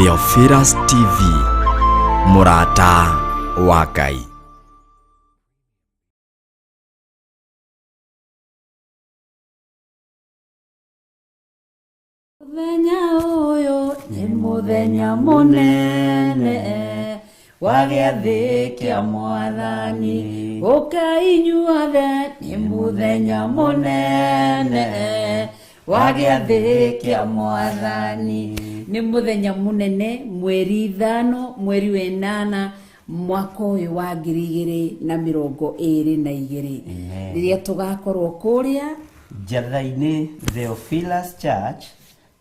Theophilus TV, mũrata wa Ngai. Mũthenya ũyũ nĩ mũthenya mũnene wa gĩathĩ kĩa mwathani, ũkai inyuothe, nĩ mũthenya mũnene wa gĩathĩ kĩa mwathani. Nĩ mũthenya mũnene, mweri 5, mweri wa 8, mwaka ũyũ wa 2022, rĩrĩa tũgakorwo kũrĩa Njatha-inĩ Theophilus Church,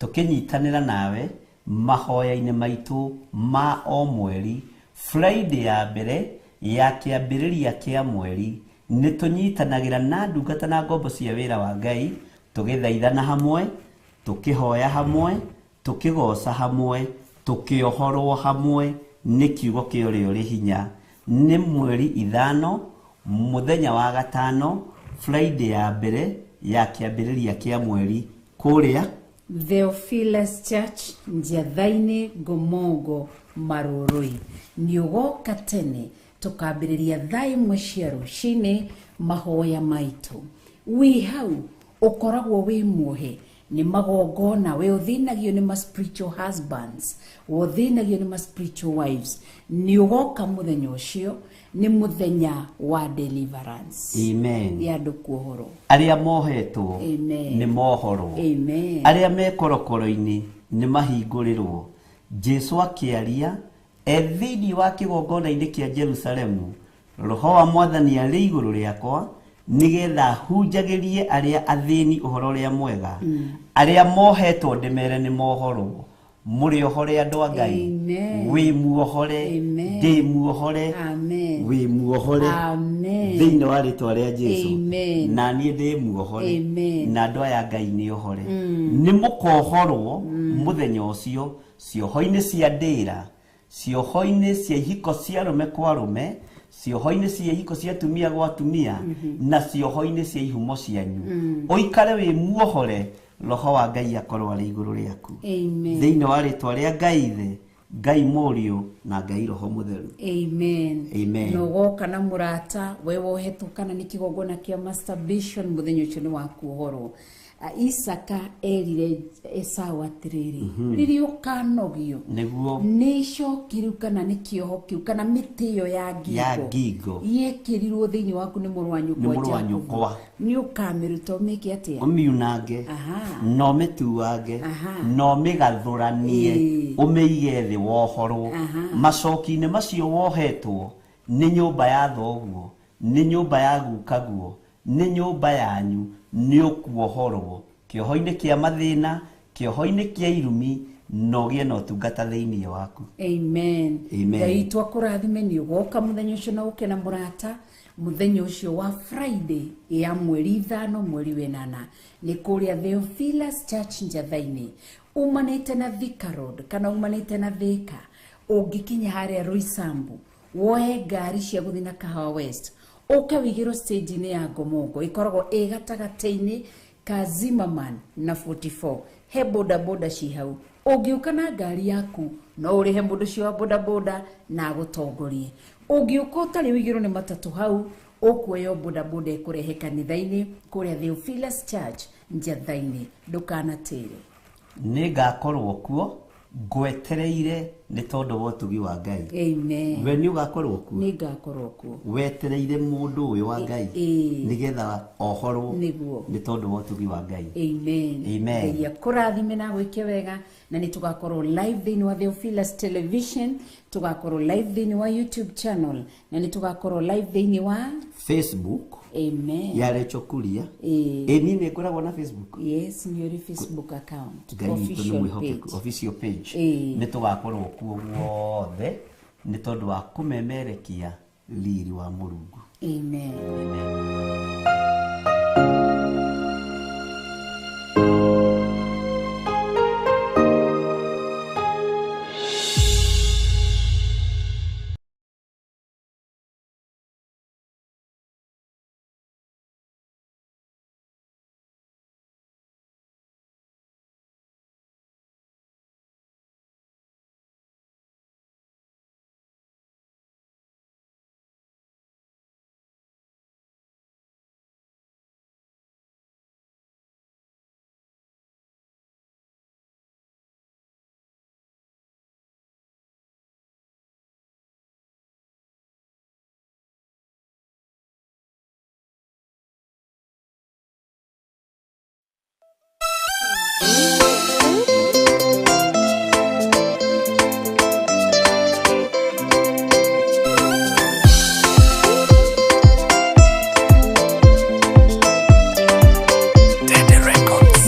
tũkĩnyitanĩra nawe mahoya-inĩ maitũ ma o mweri. Friday ya mbere ya kĩambĩrĩria kĩa mweri, nĩ tũnyitanagĩra na ndungata na ngombo cia wĩra wa Ngai, tũgĩthaithana hamwe, tũkĩhoya hamwe, tũkĩgoca hamwe, tũkĩohorwo hamwe nĩ kiugo kĩa ũrĩa ũrĩ hinya. Nĩ mweri 5, mũthenya wa gatano, Friday ya mbere ya kĩambĩrĩria kĩa mweri, kũrĩa Theophilus Church, Njiatha-inĩ, Ngomongo, Marũrũi. Nĩ ũgoka tene, tũkambĩrĩria thaa 1 cia rũcinĩ mahoya maitũ. Wĩ hau ũkoragwo wĩ muohe nĩ magongona, we ũthĩnagio nĩ ma spiritual husbands, we ũthĩnagio nĩ ma spiritual wives, nĩ ũgoka mũthenya ũcio. Nĩ mũthenya wa deliverance. Amen. Ya andũ kuohorwo. Arĩa mohetwo Amen. nĩ mohorwo. Amen. Arĩa me korokoro-inĩ nĩ mahingũrĩrwo. Jesu akĩaria e thĩinĩ wa kĩgongona-inĩ kĩa Jerusalemu, "Roho wa Mwathani arĩ igũrũ rĩakwa, nĩgetha hunjagĩrie arĩa athĩni ũhoro ũrĩa mwega, arĩa mohetwo ndĩmere nĩ mohorwo." Mũrĩ ohore, andũ a Ngai. Amen. Wĩ muohore. Amen. Ndĩ muohore. Amen. Wĩ muohore. Amen. Thĩinĩ wa rĩtwa rĩa Jesu. Amen. Na niĩ ndĩ muohore. Amen. Na andũ aya Ngai nĩ ohore. Nĩ mũkohorwo mũthenya ũcio cioho-inĩ cia ndĩra, cioho-inĩ cia ihiko cia arũme kwa arũme, cioho-inĩ cia ihiko cia atumia gwa atumia, na cioho-inĩ cia ihumo cianyu. Ũikare wĩ muohore, roho wa Ngai akorwo arĩ igũrũ rĩaku. Amen. Thĩinĩ wa rĩtwa rĩa Ngai Ithe, Ngai Mũriũ na Ngai Roho Mũtheru. Amen. Amen. Na ũgoka na mũrata we wohetwo kana nĩ kĩgongona kĩa masturbation, mũthenya ũcio nĩ wa kuohorwo. Isaka erire Esau atĩrĩrĩ, rĩrĩa ũkanogio nĩ icoki rĩu kana nĩ kĩoho kĩu kana mĩtĩ ĩyo ya ngingo Ya ngingo. yekĩrirwo thĩinĩ waku nĩ mũrũ wa Nĩ nyũkwa mũrũ wa Jakubu, nyũkwa. Nĩ ũkamĩruta ũmĩke atĩa? Ũmiunange na ũmĩtuange na ũmĩgathũranie, ũmĩige thĩ wohorwo. Macoki-inĩ macio wohetwo nĩ nyũmba ya thoguo, nĩ nyũmba ya gukaguo, nĩ nyũmba yanyu, nĩ ũkuohorwo kĩoho-inĩ kĩa mathĩna, kĩoho-inĩ kĩa irumi, na ũgĩe na ũtungata thĩinĩ waku. Amen. Amen. Ngai witũ akũrathime. Nĩ ũgoka mũthenya ũcio na ũke na mũrata mũthenya ũcio wa Friday ya mweri 5, mweri wa 8, nĩ kũrĩa Theophilus Church, Njatha-inĩ. Umanĩte na Thika Road kana umanĩte na Thika, ũngĩkinya harĩa Roysambu, woe ngari cia gũthiĩ na Kahawa West, ũke wĩigĩrwo stage-inĩ ya Ngomongo, ĩkoragwo ĩ gatagatĩ-inĩ ka Zimmerman na 44. He bodaboda ci hau. Ũngĩũka na ngari yaku, no ũrĩhe mũndũ ũcio wa bodaboda na agũtongorie. Ũngĩũka ũtarĩ ũigĩrwo nĩ matatũ hau, ũkuoya bodaboda ĩkũrehe kanitha-inĩ kũrĩa Theophilus Church, Njatha-inĩ. Ndũkanatĩre. Nĩ ngakorwo kuo ngwetereire nĩ tondũ wa ũtugi wa Ngai. Amen. We nĩ ũgakorwo kuo. Nĩ ngakorwo kuo. Wetereire mũndũ ũyũ wa Ngai nĩgetha ohorwo nĩ tondũ wa ũtugi wa Ngai. Amen. Amen. Ngai akũrathime na gwĩke wega. Na nĩ tũgakorwo live thĩinĩ wa Theophilus Television, tũgakorwo live thĩinĩ wa YouTube channel, na nĩ tũgakorwo live thĩinĩ wa Facebook Amen. ya Rachel Kuria. Ĩ niĩ nĩ ngoragwo na Facebook. Yes, nĩ ũrĩ Facebook account. Ngai witũ nĩ Official mwĩhokeku. page. Official page. Nĩ tũgakorwo kuo guothe nĩ tondũ wa kũmemerekia riri wa Mũrungu. Amen. Amen.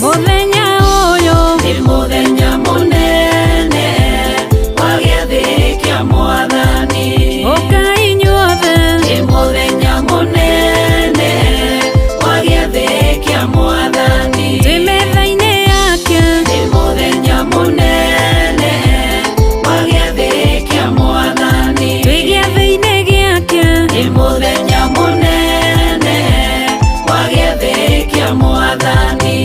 Mũthenya ũyũ Nĩ mũthenya mũnene wa gĩathĩ kĩa Mwathani. Ũkai inyuothe. Nĩ mũthenya mũnene wa gĩathĩ kĩa Mwathani. Twĩ metha-inĩ yake. Nĩ mũthenya mũnene wa gĩathĩ kĩa Mwathani. Twĩ gĩathĩ-inĩ gĩake. Nĩ mũthenya mũnene wa gĩathĩ kĩa Mwathani.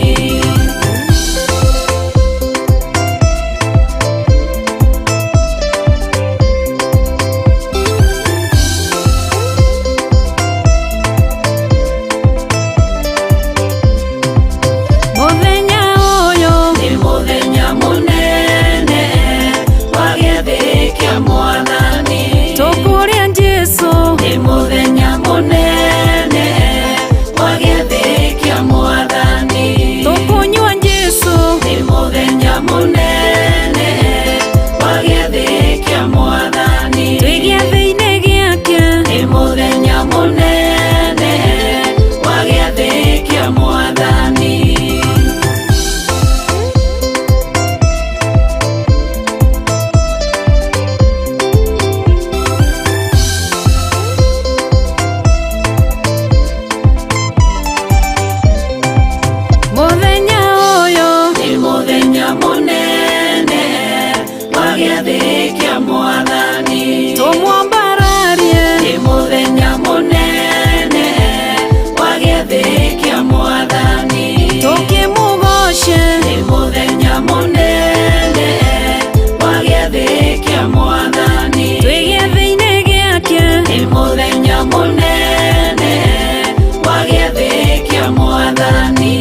Mũthenya ũyũ Nĩ mũthenya mũnene wa gĩathĩ kĩa Mwathani. Tũkũrĩa Jesũ. Nĩ mũthenya mũnene wa gĩathĩ kĩa Mwathani. Tũkũnyua Jesũ. Nĩ mũthenya mũnene wa gĩathĩ kĩa Mwathani. Twĩ gĩathĩ-inĩ gĩake. Nĩ mũthenya mũnene wa gĩathĩ kĩa Mwathani. Mũthenya ũyũ Nĩ mũthenya mũnene wa gĩathĩ kĩa Mwathani. Tũmwambararie. Nĩ mũthenya mũnene wa gĩathĩ kĩa Mwathani. Tũkĩmũgoce. Nĩ mũthenya mũnene wa gĩathĩ kĩa Mwathani. Twĩ gĩathĩ-inĩ gĩake. Nĩ mũthenya mũnene wa gĩathĩ kĩa Mwathani.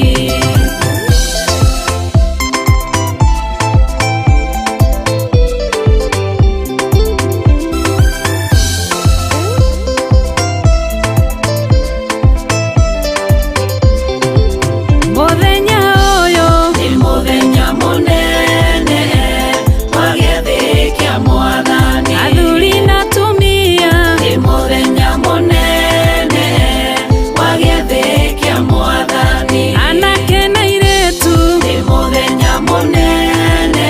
Mũthenya ũyũ Nĩ mũthenya mũnene wa gĩathĩ kĩa Mwathani. Athuri na atumia. Nĩ mũthenya mũnene wa gĩathĩ kĩa Mwathani. Anake na airĩtu. Nĩ mũthenya mũnene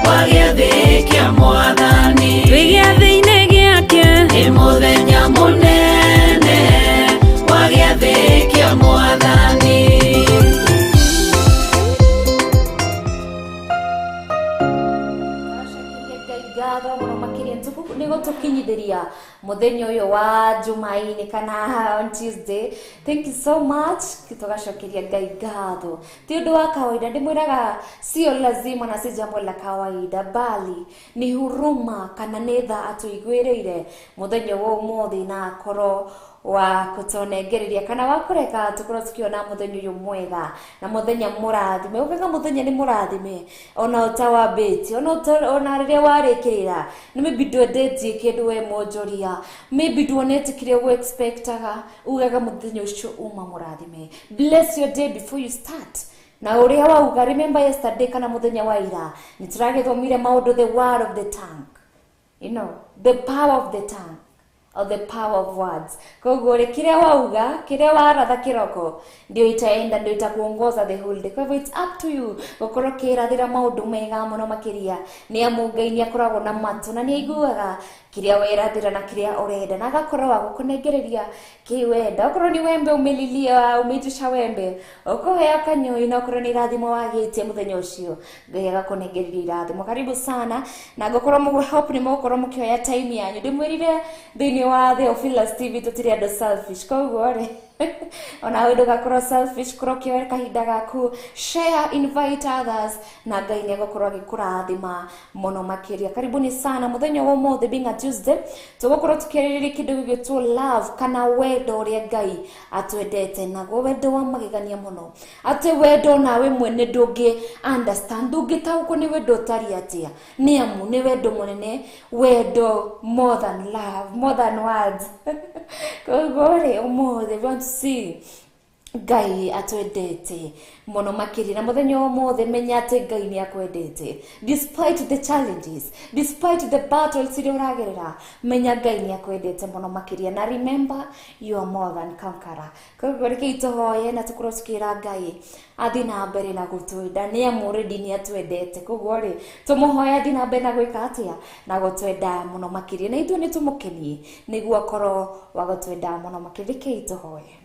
wa gĩathĩ kĩa Mwathani. Twĩ gĩathĩ-inĩ gĩake. Nĩ mũthenya mũnene wa gĩathĩ kĩa Mwathani. Tũracokeria Ngai ngatho mũno makĩria nĩ gũtũkinyithĩria mũthenya ũyũ wa Jumaine kana on Tuesday. Thank you so much. Tũgacokeria Ngai ngatho. Ti ũndũ wa kawaida, ndĩmwĩraga sio lazima na si jambo la kawaida, bali ni huruma kana nĩ tha atũiguĩrĩire mũthenya wa ũmũthĩ na akorwo wa kutonengereria kana wa kureka tukorwo tukiona muthenya uyu mwega na muthenya murathime. Ugaga muthenya ni murathime ona utawambĩtie ona ona rĩrĩa warĩkĩrĩra nĩ maybe ndwendetie kĩndũ we mwonjoria, maybe nduonete kĩrĩa ũgũ expectaga, ugaga muthenya ũcio uma mũrathime. Bless your day before you start. Na ũrĩa wauga, remember yesterday kana muthenya wa ira nĩ tũragĩthomire maũndũ, the word of the tongue, you know, the power of the tongue or the power of words. Koguo rĩ, kĩrĩa wauga, kĩrĩa waratha kĩroko ndio itaenda, ndio itakuongoza the whole day. Kwa hivyo it's up to you gũkorwo ũkĩrathĩra maũndũ mega mũno makĩria, nĩ amu Ngai nĩ akoragwo na matũ na nĩ aiguaga kĩrĩa werathĩra na kĩrĩa ũrenda, na agakorwo wa gũkũnengereria kĩ wenda. Okorwo nĩ wembe umelilia, umeitisha wembe, ũkũheo kanyũi, na okorwo nĩ irathimo wagĩtie mũthenya ũcio, Ngai agakũnengereria irathimo. Karibu sana na ngũkorwo hope nĩ mũgũkorwo mũkĩoya time yanyu. Ndĩmwĩrire thĩinĩ wa Theophilus TV tũtirĩ andũ selfish, koguo rĩ ona we ndũgakorwo selfish, korwo ũkĩoya kahinda gaku, share, invite others, na Ngai nĩ egũkorwo agĩkũrathima mũno makĩria. Karibuni sana mũthenya wa ũmũthĩ, being a Tuesday, tũgũkorwo tũkĩarĩrĩria kĩndũ gĩgwĩtwo love kana wendo ũrĩa Ngai atwendete naguo, wendo wa magegania mũno, atĩ wendo nawe mwene ndũngĩ understand, ndũngĩtaũkwo nĩ wendo ũtariĩ atĩa, nĩ amu nĩ wendo mũnene, wendo more than love, more than words. Koguo rĩ, ũmũthĩ we want to see Ngai atwendete muno makiria na muthenya umuthi menya ati Ngai ni akwendete despite the challenges, despite the battles iria uragerera, menya Ngai ni akwendete muno makiria na remember you are more than conqueror. Koguo reke ituhoye na tukorwo tukira Ngai athi na mbere na gutwenda ni amu already ni atwendete. Koguo ri tumuhoye athi na mbere na gwika atia na gutwenda muno makiria na ithuĩ ni tumukenie niguo akorwo wa gutwenda muno makiria. Reke ituhoye.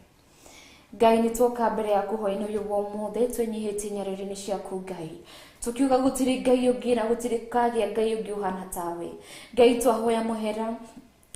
Ngai nĩ tuoka mbere yaku hwaĩ-inĩ ũyũ wa ũmũthĩ twĩnyihĩtie nyarĩrĩ-inĩ ciaku Ngai, tukiuga gũtirĩ Ngai ũngĩ na gũtirĩ kagĩa Ngai ũngĩ ũhana tawe. Ngai twahoya mũhera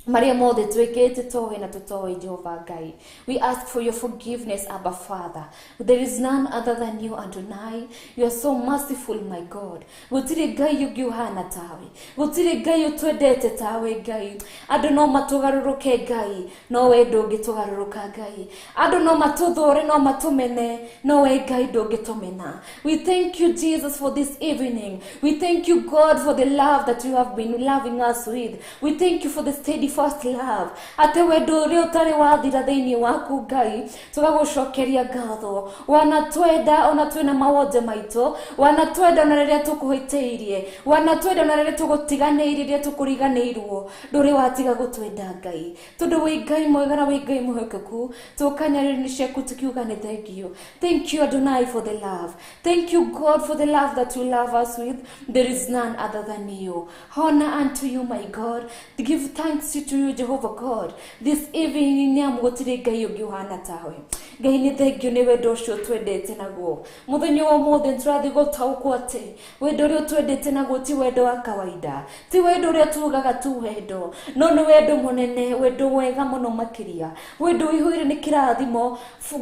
maria mothe twĩkĩte toĩ na tũtoĩ Jehova Ngai. We ask for your forgiveness, Abba Father. There is none other than you, Adonai. You are so merciful, my God. Gũtirĩ Ngai ũngĩ ũhana tawe, gũtirĩ Ngai ũtwendete tawe Ngai. Andũ no matũgarũrũke Ngai, no we ndũngĩtũgarũrũka Ngai. Andũ no matũthũre, no matũmene, no we Ngai ndũngĩtũmena. We thank you, Jesus, for this evening. We thank you, God, for the love that you have been loving us with. We thank you for the steady first love, ate wendo ũrĩa ũtarĩ wathira thĩinĩ waku Ngai. Tũgagũcokeria ngatho, wanatwenda ona twĩna mawonje maitũ, wanatwenda ona rĩrĩa tũkũhĩtĩirie, wanatwenda ona rĩrĩa tũgũtiganĩirie, rĩrĩa tũkũriganĩirwo, ndũrĩ watiga gũtwenda Ngai, tondũ wĩ Ngai mwega na wĩ Ngai mwĩhokeku. Tũka nyarĩrĩ-inĩ ciaku tukiuga nĩ thank you. Thank you, Adonai, for the love. Thank you, God, for the love that you love us with. There is none other than you. Honor unto you, my God. Give thanks to you, Jehovah God, this evening. Nĩ amu gũtirĩ Ngai ũngĩ ũhana tawe. Ngai nĩ thengio nĩ wendo ũcio twendete naguo. Mũthenya wa ũmũthĩ nĩtũrathiĩ gũtaũkwo atĩ wendo ũrĩa ũtwendete naguo ti wendo wa kawaida, ti wendo ũrĩa tugaga tu wendo, no nĩ wendo mũnene, wendo mwega mũno makĩria, wendo ũihũire nĩ kĩrathimo,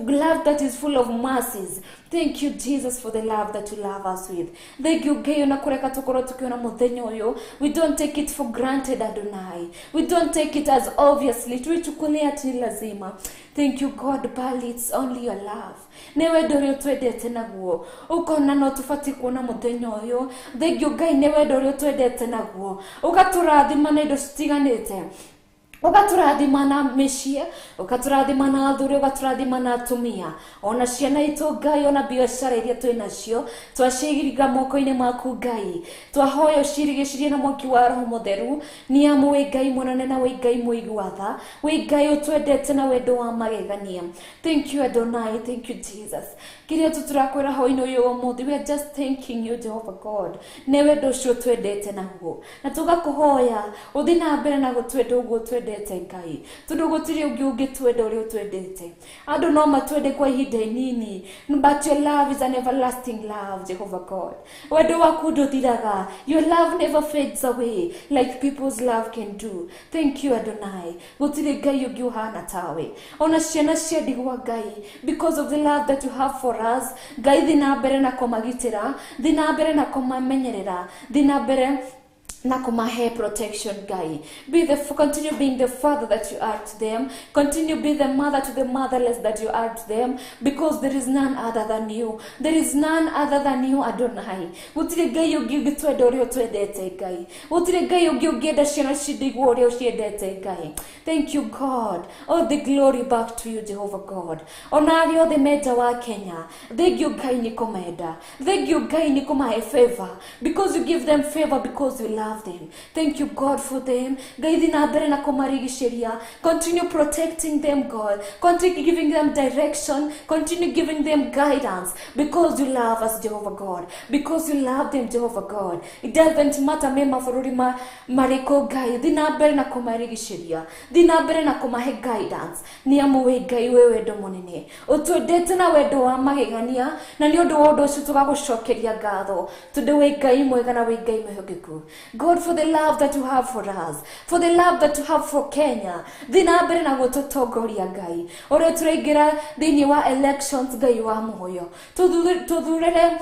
love that is full of mercies. Thank you, Jesus, for the love that you love us with. Thank you, Ngai, ona kũreka tũkorwo tũkĩona mũthenya ũyũ. We don't take it for granted, Adonai. We don't take it as obviously tuichukulie ati lazima. Thank you, God, but it's only your love. Nĩ wendo ũrĩa ũtwendete naguo, ũkona no tũbatiĩ kuona mũthenya ũyũ. Thank you, Ngai, nĩ wendo ũrĩa ũtwendete naguo, ũgatũrathima na indo citiganĩte, ũgatũrathima na mĩciĩ, ũgatũrathima na athuri, ũgatũrathima na atumia, ona ciana itũ Ngai, ona biacara iria twĩ nacio twaciiga moko-inĩ maku Ngai. Twahoya ũcirigĩcirie na mwaki wa Roho Mũtheru, nĩ amu wĩ Ngai mũnene na wĩ Ngai mũigua tha, wĩ Ngai ũtwendete na wendo wa magegania. Thank you, Adonai. Thank you, Jesus. Kĩrĩa tu tũrakwĩra hwaĩ-inĩ ũyũ wa ũmũthĩ, we are just thanking you, Jehovah God, nĩ wendo ũcio ũtwendete naguo, na tũgakũhoya ũthiĩ na mbere na gũtwenda ũguo ũtwendete Ngai, tondũ gũtirĩ ũngĩ ũngĩtwenda ũrĩa ũtwendete. Andũ no matwende kwa ihinda inini, but your love is an everlasting love, Jehovah God. Wendo waku ndũthiraga. Your love never fades away like people's love can do. Thank you, Adonai. Gũtirĩ Ngai ũngĩ ũhana tawe. Ona ciana cia ndigwa Ngai, because of the love that you have for us, Ngai thiĩ na mbere na kũmagitĩra, thiĩ na mbere na kũmamenyerera, thiĩ na mbere na kumahe protection Ngai. Be the continue being the father that you are to them. Continue be the mother to the motherless that you are to them, because there is none other than you. There is none other than you, Adonai. Gũtirĩ Ngai ũngĩ ũngĩtwenda ũrĩa ũtwendete Ngai. Gũtirĩ Ngai ũngĩ ũngĩenda ciana cindigwo ũrĩa ũciendete Ngai. Thank you, God. All the glory back to you, Jehovah God. Ona arĩa othe me nja wa Kenya, thank you Ngai nĩ kũmenda. Thank you Ngai nĩ kũmahe favor, because you give them favor because you love them. Thank you, God, for them. Ngai thiĩ na mbere na kũmarigicĩria. Continue protecting them, God. Continue giving them direction. Continue giving them guidance, because you love us, Jehovah God. Because you love them, Jehovah God. It doesn't matter me mabũrũri marĩkũ Ngai, thiĩ na mbere na kũmarigicĩria, thiĩ na mbere na kũmahe guidance, nĩ amu wĩ Ngai wĩ wendo mũnene, ũtwendete na wendo wa magegania, na nĩ ũndũ wa ũndũ ũcio tũgagũcokeria ngatho, tondũ wĩ Ngai mwega na wĩ Ngai mwĩhokeku. God, for the love that you have for us, for the love that you have for Kenya, thiĩ na mbere na gũtũtongoria Ngai, ũrĩa tũraingĩra thĩinĩ wa elections Ngai wa muoyo, tũthurĩre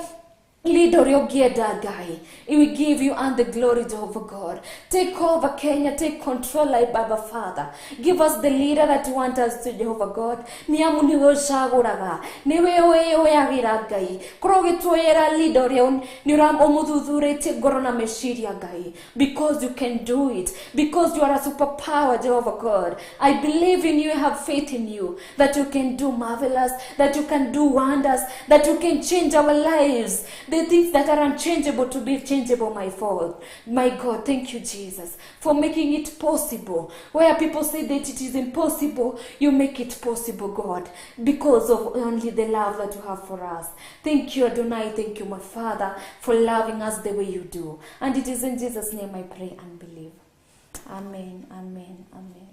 Leader ũrĩa ũngĩenda Ngai. We give you and the glory, Jehovah God. Take over Kenya, take control, like Baba Father. Give us the leader that you want us to, Jehovah God. Nĩ amu nĩwe ũcagũraga, nĩwe wĩyoyagĩra Ngai. Korwo ũgĩtuoyera leader ũrĩa nĩ ũmũthuthurĩtie ngoro na meciria Ngai. Because you can do it. Because you are a superpower, Jehovah God. I believe in you, I have faith in you, that you can do marvelous, that you can do wonders, that you can change our lives. The things that are unchangeable to be changeable, my Father. My God, thank you, Jesus, for making it possible. Where people say that it is impossible, you make it possible, God, because of only the love that you have for us. Thank you, Adonai. Thank you, my Father, for loving us the way you do. And it is in Jesus' name I pray and believe. Amen, amen, amen.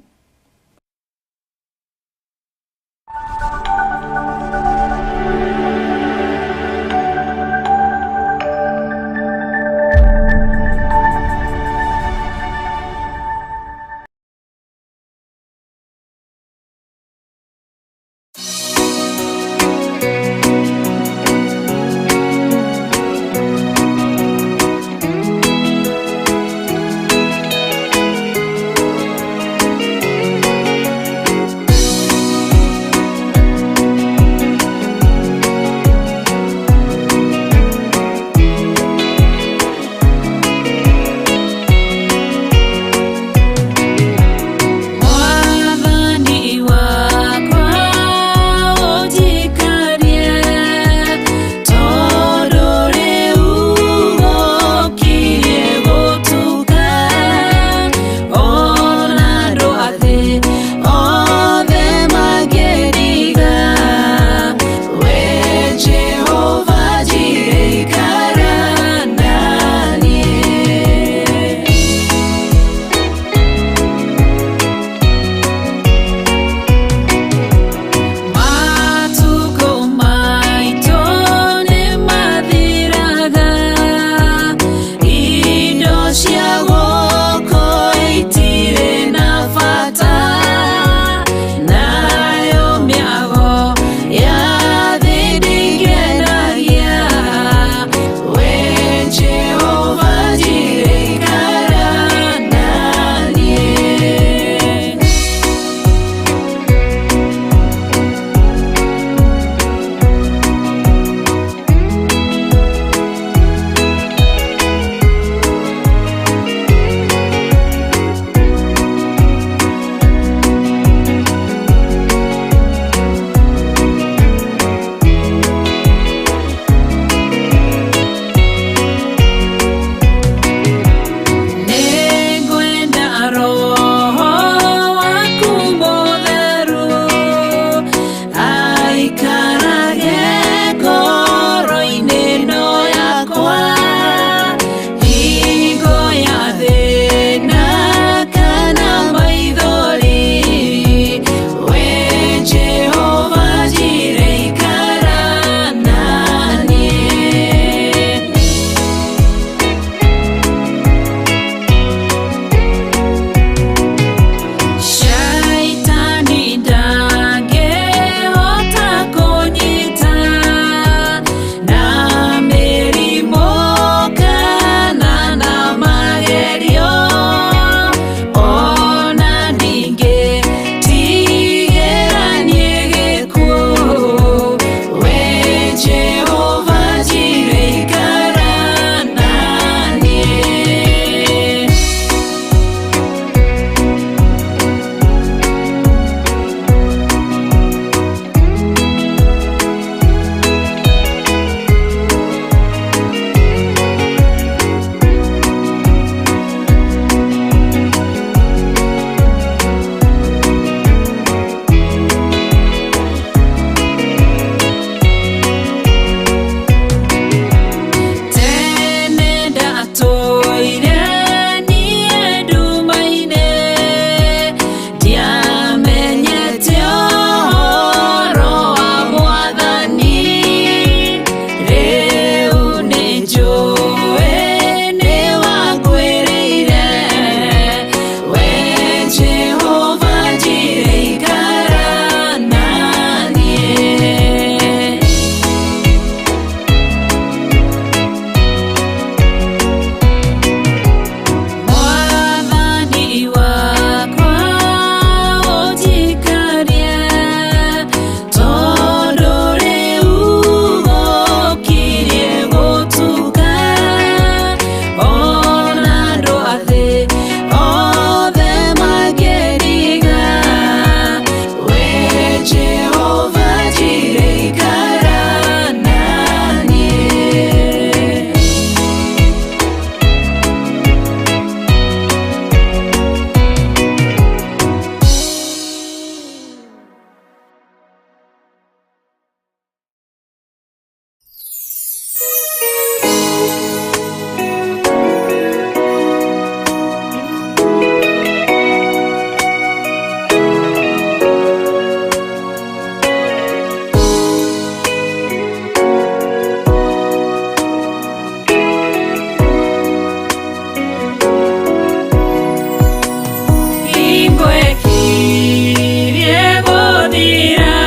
Ingwekirie gũthira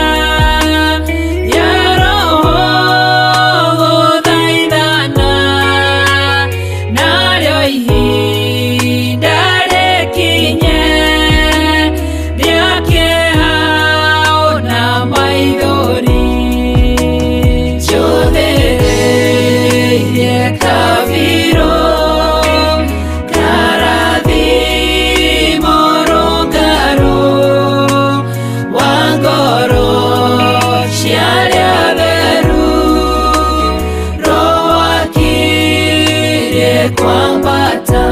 ya roho gũthaithana narĩo ihinda rĩkinye rĩa kĩeha ona maithori njũthĩrĩirie kabirũ karathimo rũngarũ wa ngoro cia arĩa atheru roho akirie kwambata.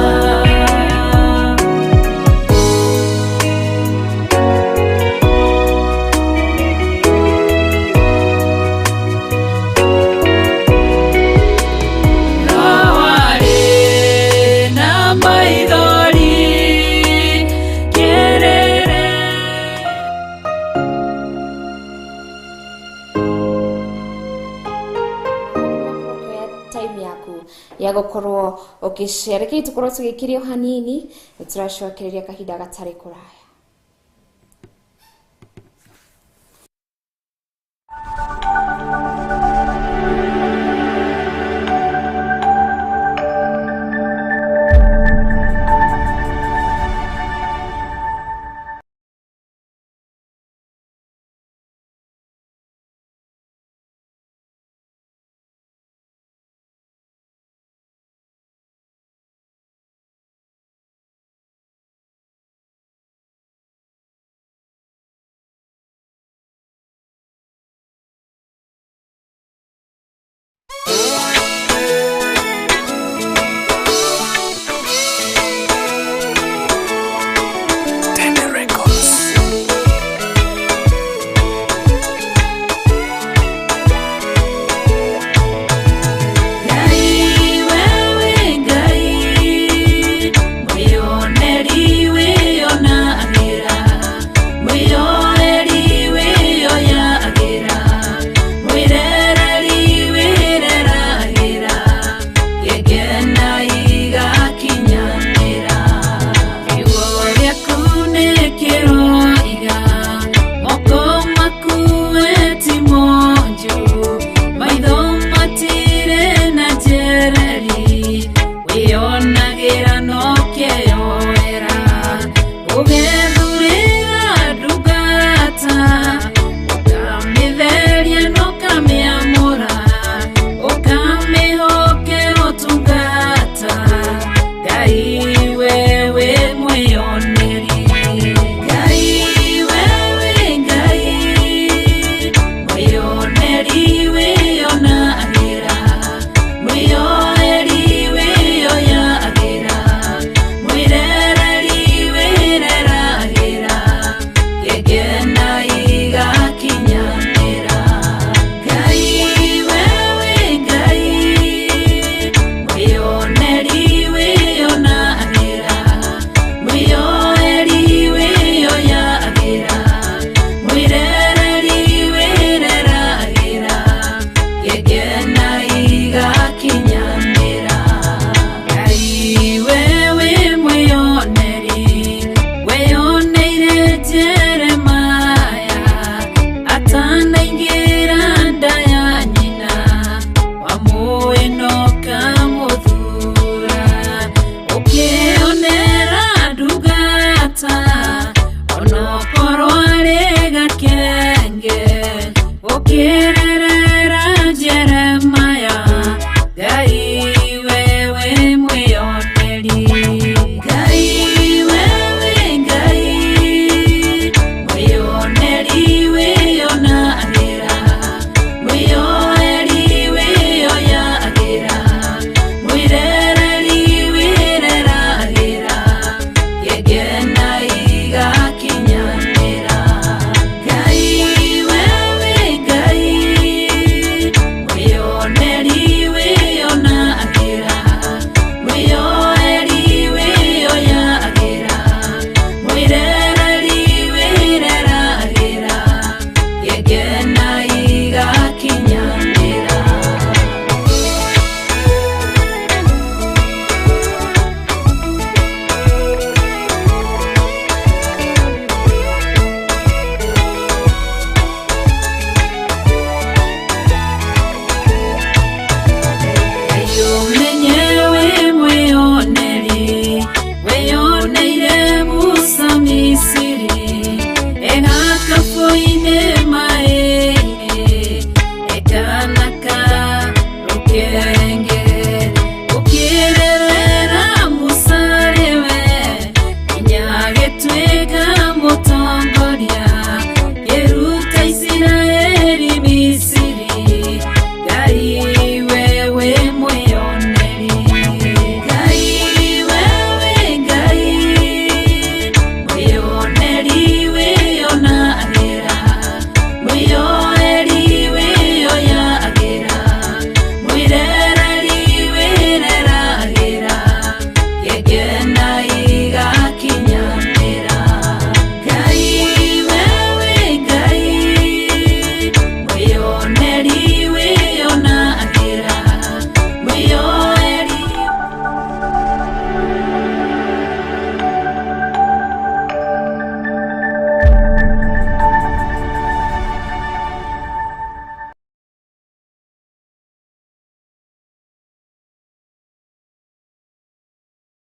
Roho na maithori kĩrĩrĩ. Time yaku ya gukorwo ukishare reke tukorwo tugikirio hanini nĩ tũracokereria kahinda gatarĩ kũraya.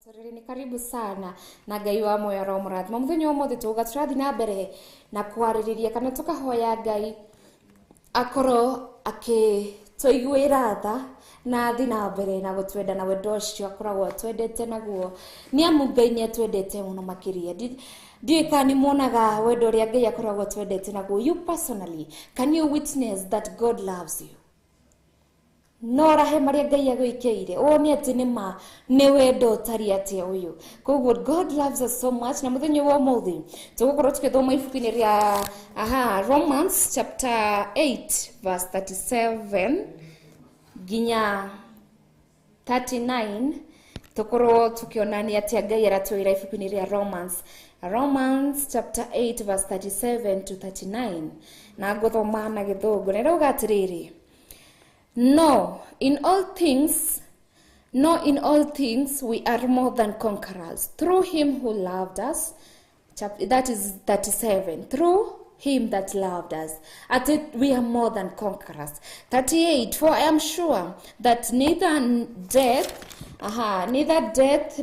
Ni karibu sana na Ngai wa moyo ro mũrathima mũthenya ũmũthĩ tuga tũrathiĩ na mbere na kwarĩrĩria kana tũkahoya Ngai akorwo akĩtũiguĩra tha na athi na mbere na gũtwenda na wendo ũcio akoragwo atwendete naguo nĩ amu Ngai nĩ atwendete mũno makĩria. Ndiũĩ kana nĩ muonaga wendo ũrĩa Ngai akoragwo atwendete naguo. You personally, can you witness that God loves you? No rahe maria Ngai agwĩkĩire wone atĩ nĩ ma nĩ wendo ũtariĩ atĩa ũyũ. Koguo God loves us so much. Na mũthenya wa ũmũthĩ tũgũkorwo tũgĩthoma ibuku-inĩ rĩa Romans chapter 8 verse 37 nginya 39, tũkorwo tũkĩonania atĩa Ngai aratwĩra ibuku-inĩ rĩa Romans. Romans chapter 8 verse 37 to 39, na ngũthoma na Gĩthũngũ na ĩrauga atĩrĩrĩ: No, in all things we are more than conquerors through him who loved us. That is 37. Through him that loved us. At it we are more than conquerors. 38. For I am sure that neither death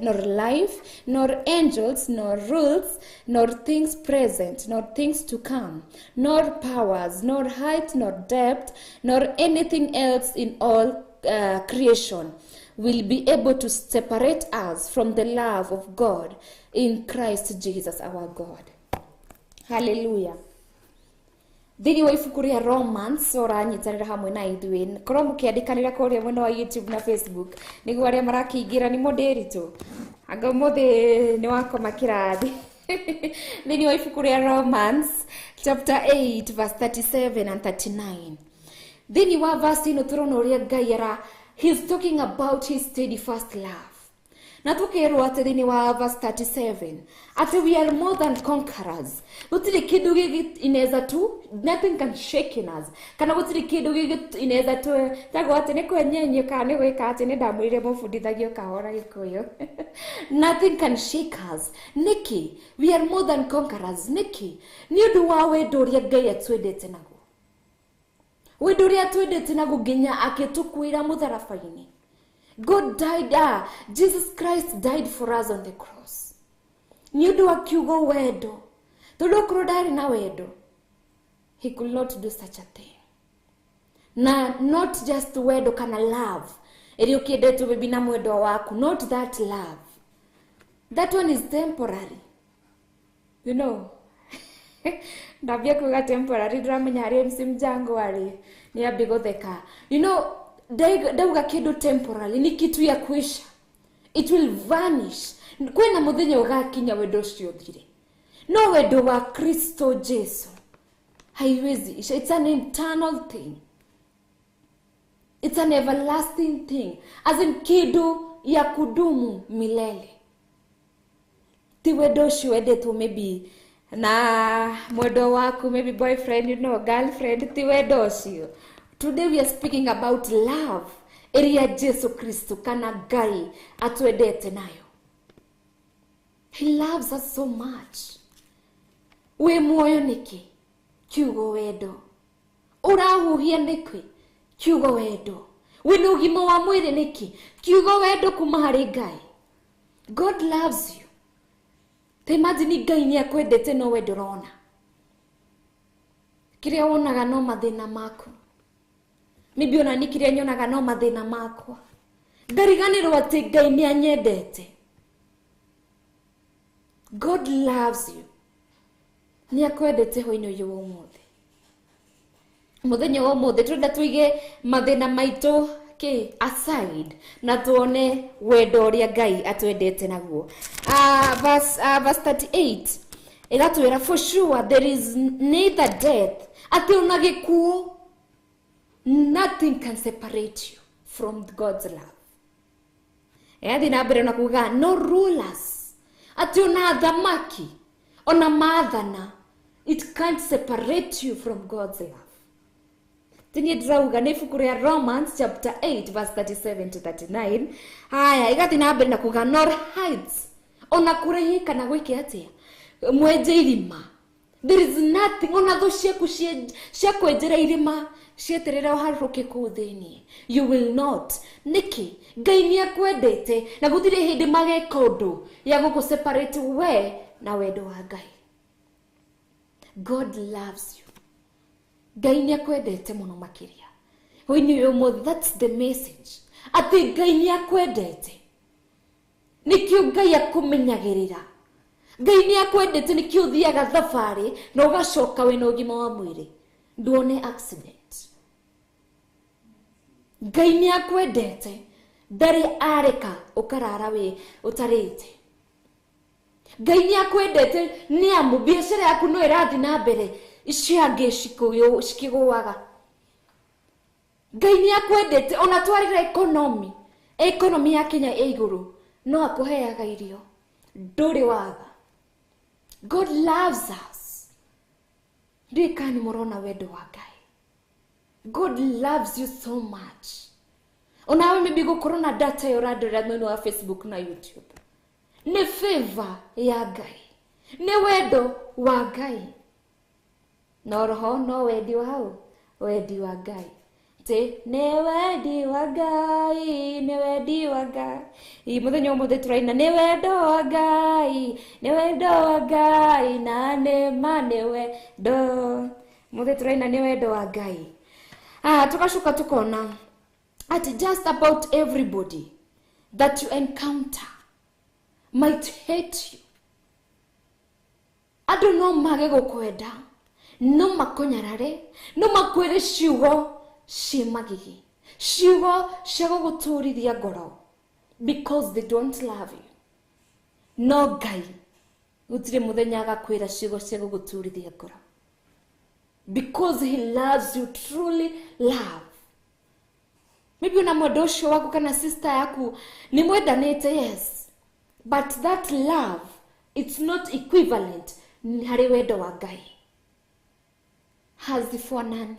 nor life, nor angels, nor rules, nor things present, nor things to come, nor powers, nor height, nor depth, nor anything else in all creation will be able to separate us from the love of God in Christ Jesus our God. Hallelujah. Thĩinĩ wa ibuku rĩa Romans ũranyitanĩra hamwe na ithuĩ, korwo mũkĩandĩkanĩra kũrĩa mwena wa YouTube na Facebook nĩguo arĩa marakĩingĩra nĩ mũndĩritũ anga ũmũthĩ nĩ wakoma kĩrathi. Thĩinĩ wa ibuku rĩa Romans chapter 8 verse 37 and 39, thĩinĩ wa verse ĩno tũrona ũrĩa Ngai ara he's talking about his steadfast love. Na tukerwo atĩ thĩinĩ wa verse 37 atĩ we are more than conquerors. Gũtirĩ kĩndũ gĩgĩ inaweza tu, nothing can shake in us. Kana gũtirĩ kĩndũ gĩgĩ inaweza tu tagwo atĩ nĩ kwenyenyio kana nĩ gwĩka atĩ nĩ ndamwĩrire mũbundithagio kahora Gĩkũyũ. Nothing can shake us. Nĩkĩ? We are more than conquerors. Nĩkĩ? Nĩ ũndũ wa wendo ũrĩa Ngai atwendete naguo. Wendo ũrĩa atwendete naguo nginya akĩtũkuĩra mũtharaba-inĩ. God died, Jesus Christ died for us on the cross. Nĩ ũndũ wa kiugo wendo. Tondũ okorwo ndarĩ na wendo, he could not do such a thing. Na not just wendo kana love ĩrĩa ũkĩendetwo maybe na mwendwa waku, not that love. That one is temporary. You know. Ndambia kuga temporary ndĩramenya harĩa MC Mjango arĩ nĩ ambie gũtheka. You know, ndauga kĩndũ temporary ni kitu ya kuisha. It will vanish. Kwĩna mũthenya ũgakinya wendo ũcio ũthire. No wendo wa Kristo Jesu haiwezi isha. It's an internal thing. It's an everlasting thing. As in kĩndũ ya kudumu milele. Ti wendo ũcio wendetwo maybe na mwendo waku, maybe boyfriend, you know, girlfriend, ti wendo ũcio. Today we are speaking about love ĩrĩa Jesu Kristo kana Ngai atwendete nayo. He loves us so much. Wĩ muoyo nĩkĩ? Kiugo wendo. Ũrahuhia nĩkĩ? Kiugo wendo. Wĩna ũgima wa mwĩrĩ nĩkĩ? Kiugo wendo kuma harĩ Ngai. God loves you. Ta imagine Ngai nĩ akwendete no we ndũrona. Kĩrĩa wonaga no mathĩna maku. Maybe ona ni kĩrĩa nyonaga no mathĩna makwa. Ngariganĩrwo atĩ Ngai nĩ anyendete. God loves you. Nĩ akwendete hwainĩ ũyũ wa ũmũthĩ. Mũthenya wa ũmũthĩ tũrenda tũige mathĩna maitũ kĩ aside na tuone wendo ũrĩa Ngai atwendete naguo. Verse 38 ĩgatwĩra for sure there is neither death, atĩ ona gĩkuũ, nothing can separate you from God's love. Ĩrathiĩ na mbere na kuga no rulers, atĩ ona athamaki ona maathana, it can't separate you from God's love. Tinye ndĩrauga nĩ ibuku rĩa Romans chapter 8 verse 37 to 39. Haya, ĩgathiĩ na mbere na kuga nor heights, ona kũraihi kana gwĩke atĩa, mwenje irima, There is nothing ona thũ ciaku cia kwenjera irima cieterera ũharũrũke kũu thĩinĩ. You will not. Nĩkĩ? Ngai nĩ akwendete na gũtirĩ hĩndĩ mageka ũndũ ya gũkũ separate we na wendo wa Ngai. God loves you. Ngai nĩ akwendete mũno makĩria. When you know, that's the message. Atĩ Ngai nĩ akwendete. Nĩkĩo Ngai akũmenyagĩrĩra. Ngai nĩ akwendete nĩkĩo ũthiaga thabarĩ na ũgacoka wĩna ũgima wa mwĩrĩ. Nduone accident. Ngai nĩ akwendete. Ndarĩ areka ũkarara wĩ ũtarĩte. Ngai nĩ akwendete nĩ amu biacara yaku no ĩrathiĩ na mbere icio angĩ cikĩgũaga. Ngai nĩ akwendete ona twarĩra economy ya Kenya ĩ igũrũ no akũheaga irio ndũrĩ waga. God loves us. Ndiũĩ kana nĩ mũrona wendo wa Ngai. God loves you so much. Onawe maybe gũkorwo na data ĩyo ũrandorera mwena wa Facebook na YouTube. Nĩ favor ya Ngai. Nĩ wendo wa Ngai. No roho no wendi wa wendi wa Ngai. Te nĩ wendi wa Ngai, nĩ wendi wa Ngai. Mũthenya ũmũthĩ tũraina nĩ wendo wa Ngai, nĩ wendo wa Ngai na nĩ ma nĩ wendo. Mũthĩ tũraina nĩ wendo wa Ngai. Tukacoka tukona at just about everybody that you encounter might hate you. Andũ no mage gũkwenda, no makũnyarare, no makwĩre ciugo ciĩ magigi, ciugo cia gũgũtũrithia ngoro because they don't love you. No Ngai gũtirĩ mũthenya agakwĩra ciugo cia gũgũtũrithia ngoro because he loves you, truly love. Maybe una mwendo ũcio waku kana sister yaku ni mwendanĩte, yes, but that love, it's not equivalent harĩ wendo wa Ngai. Hazifanani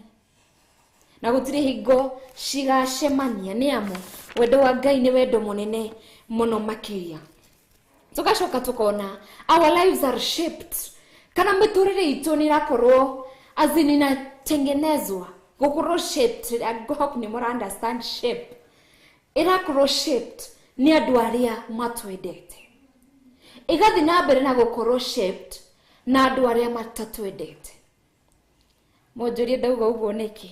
na gũtirĩ hingo cigacemania nĩ amu wendo wa Ngai nĩ wendo mũnene mũno makĩria. Tugacoka tukona our lives are shaped, kana mĩtũrĩre itũ nĩ ĩrakorwo as in inatengenezwa gũkorwo shaped. I hope nĩ mũra understand shape. Ĩrakorwo shaped nĩ andũ arĩa matwendete, ĩgathiĩ na mbere na gũkorwo shaped na andũ arĩa matatwendete. Mũnjũrie ndauga ũguo nĩkĩ?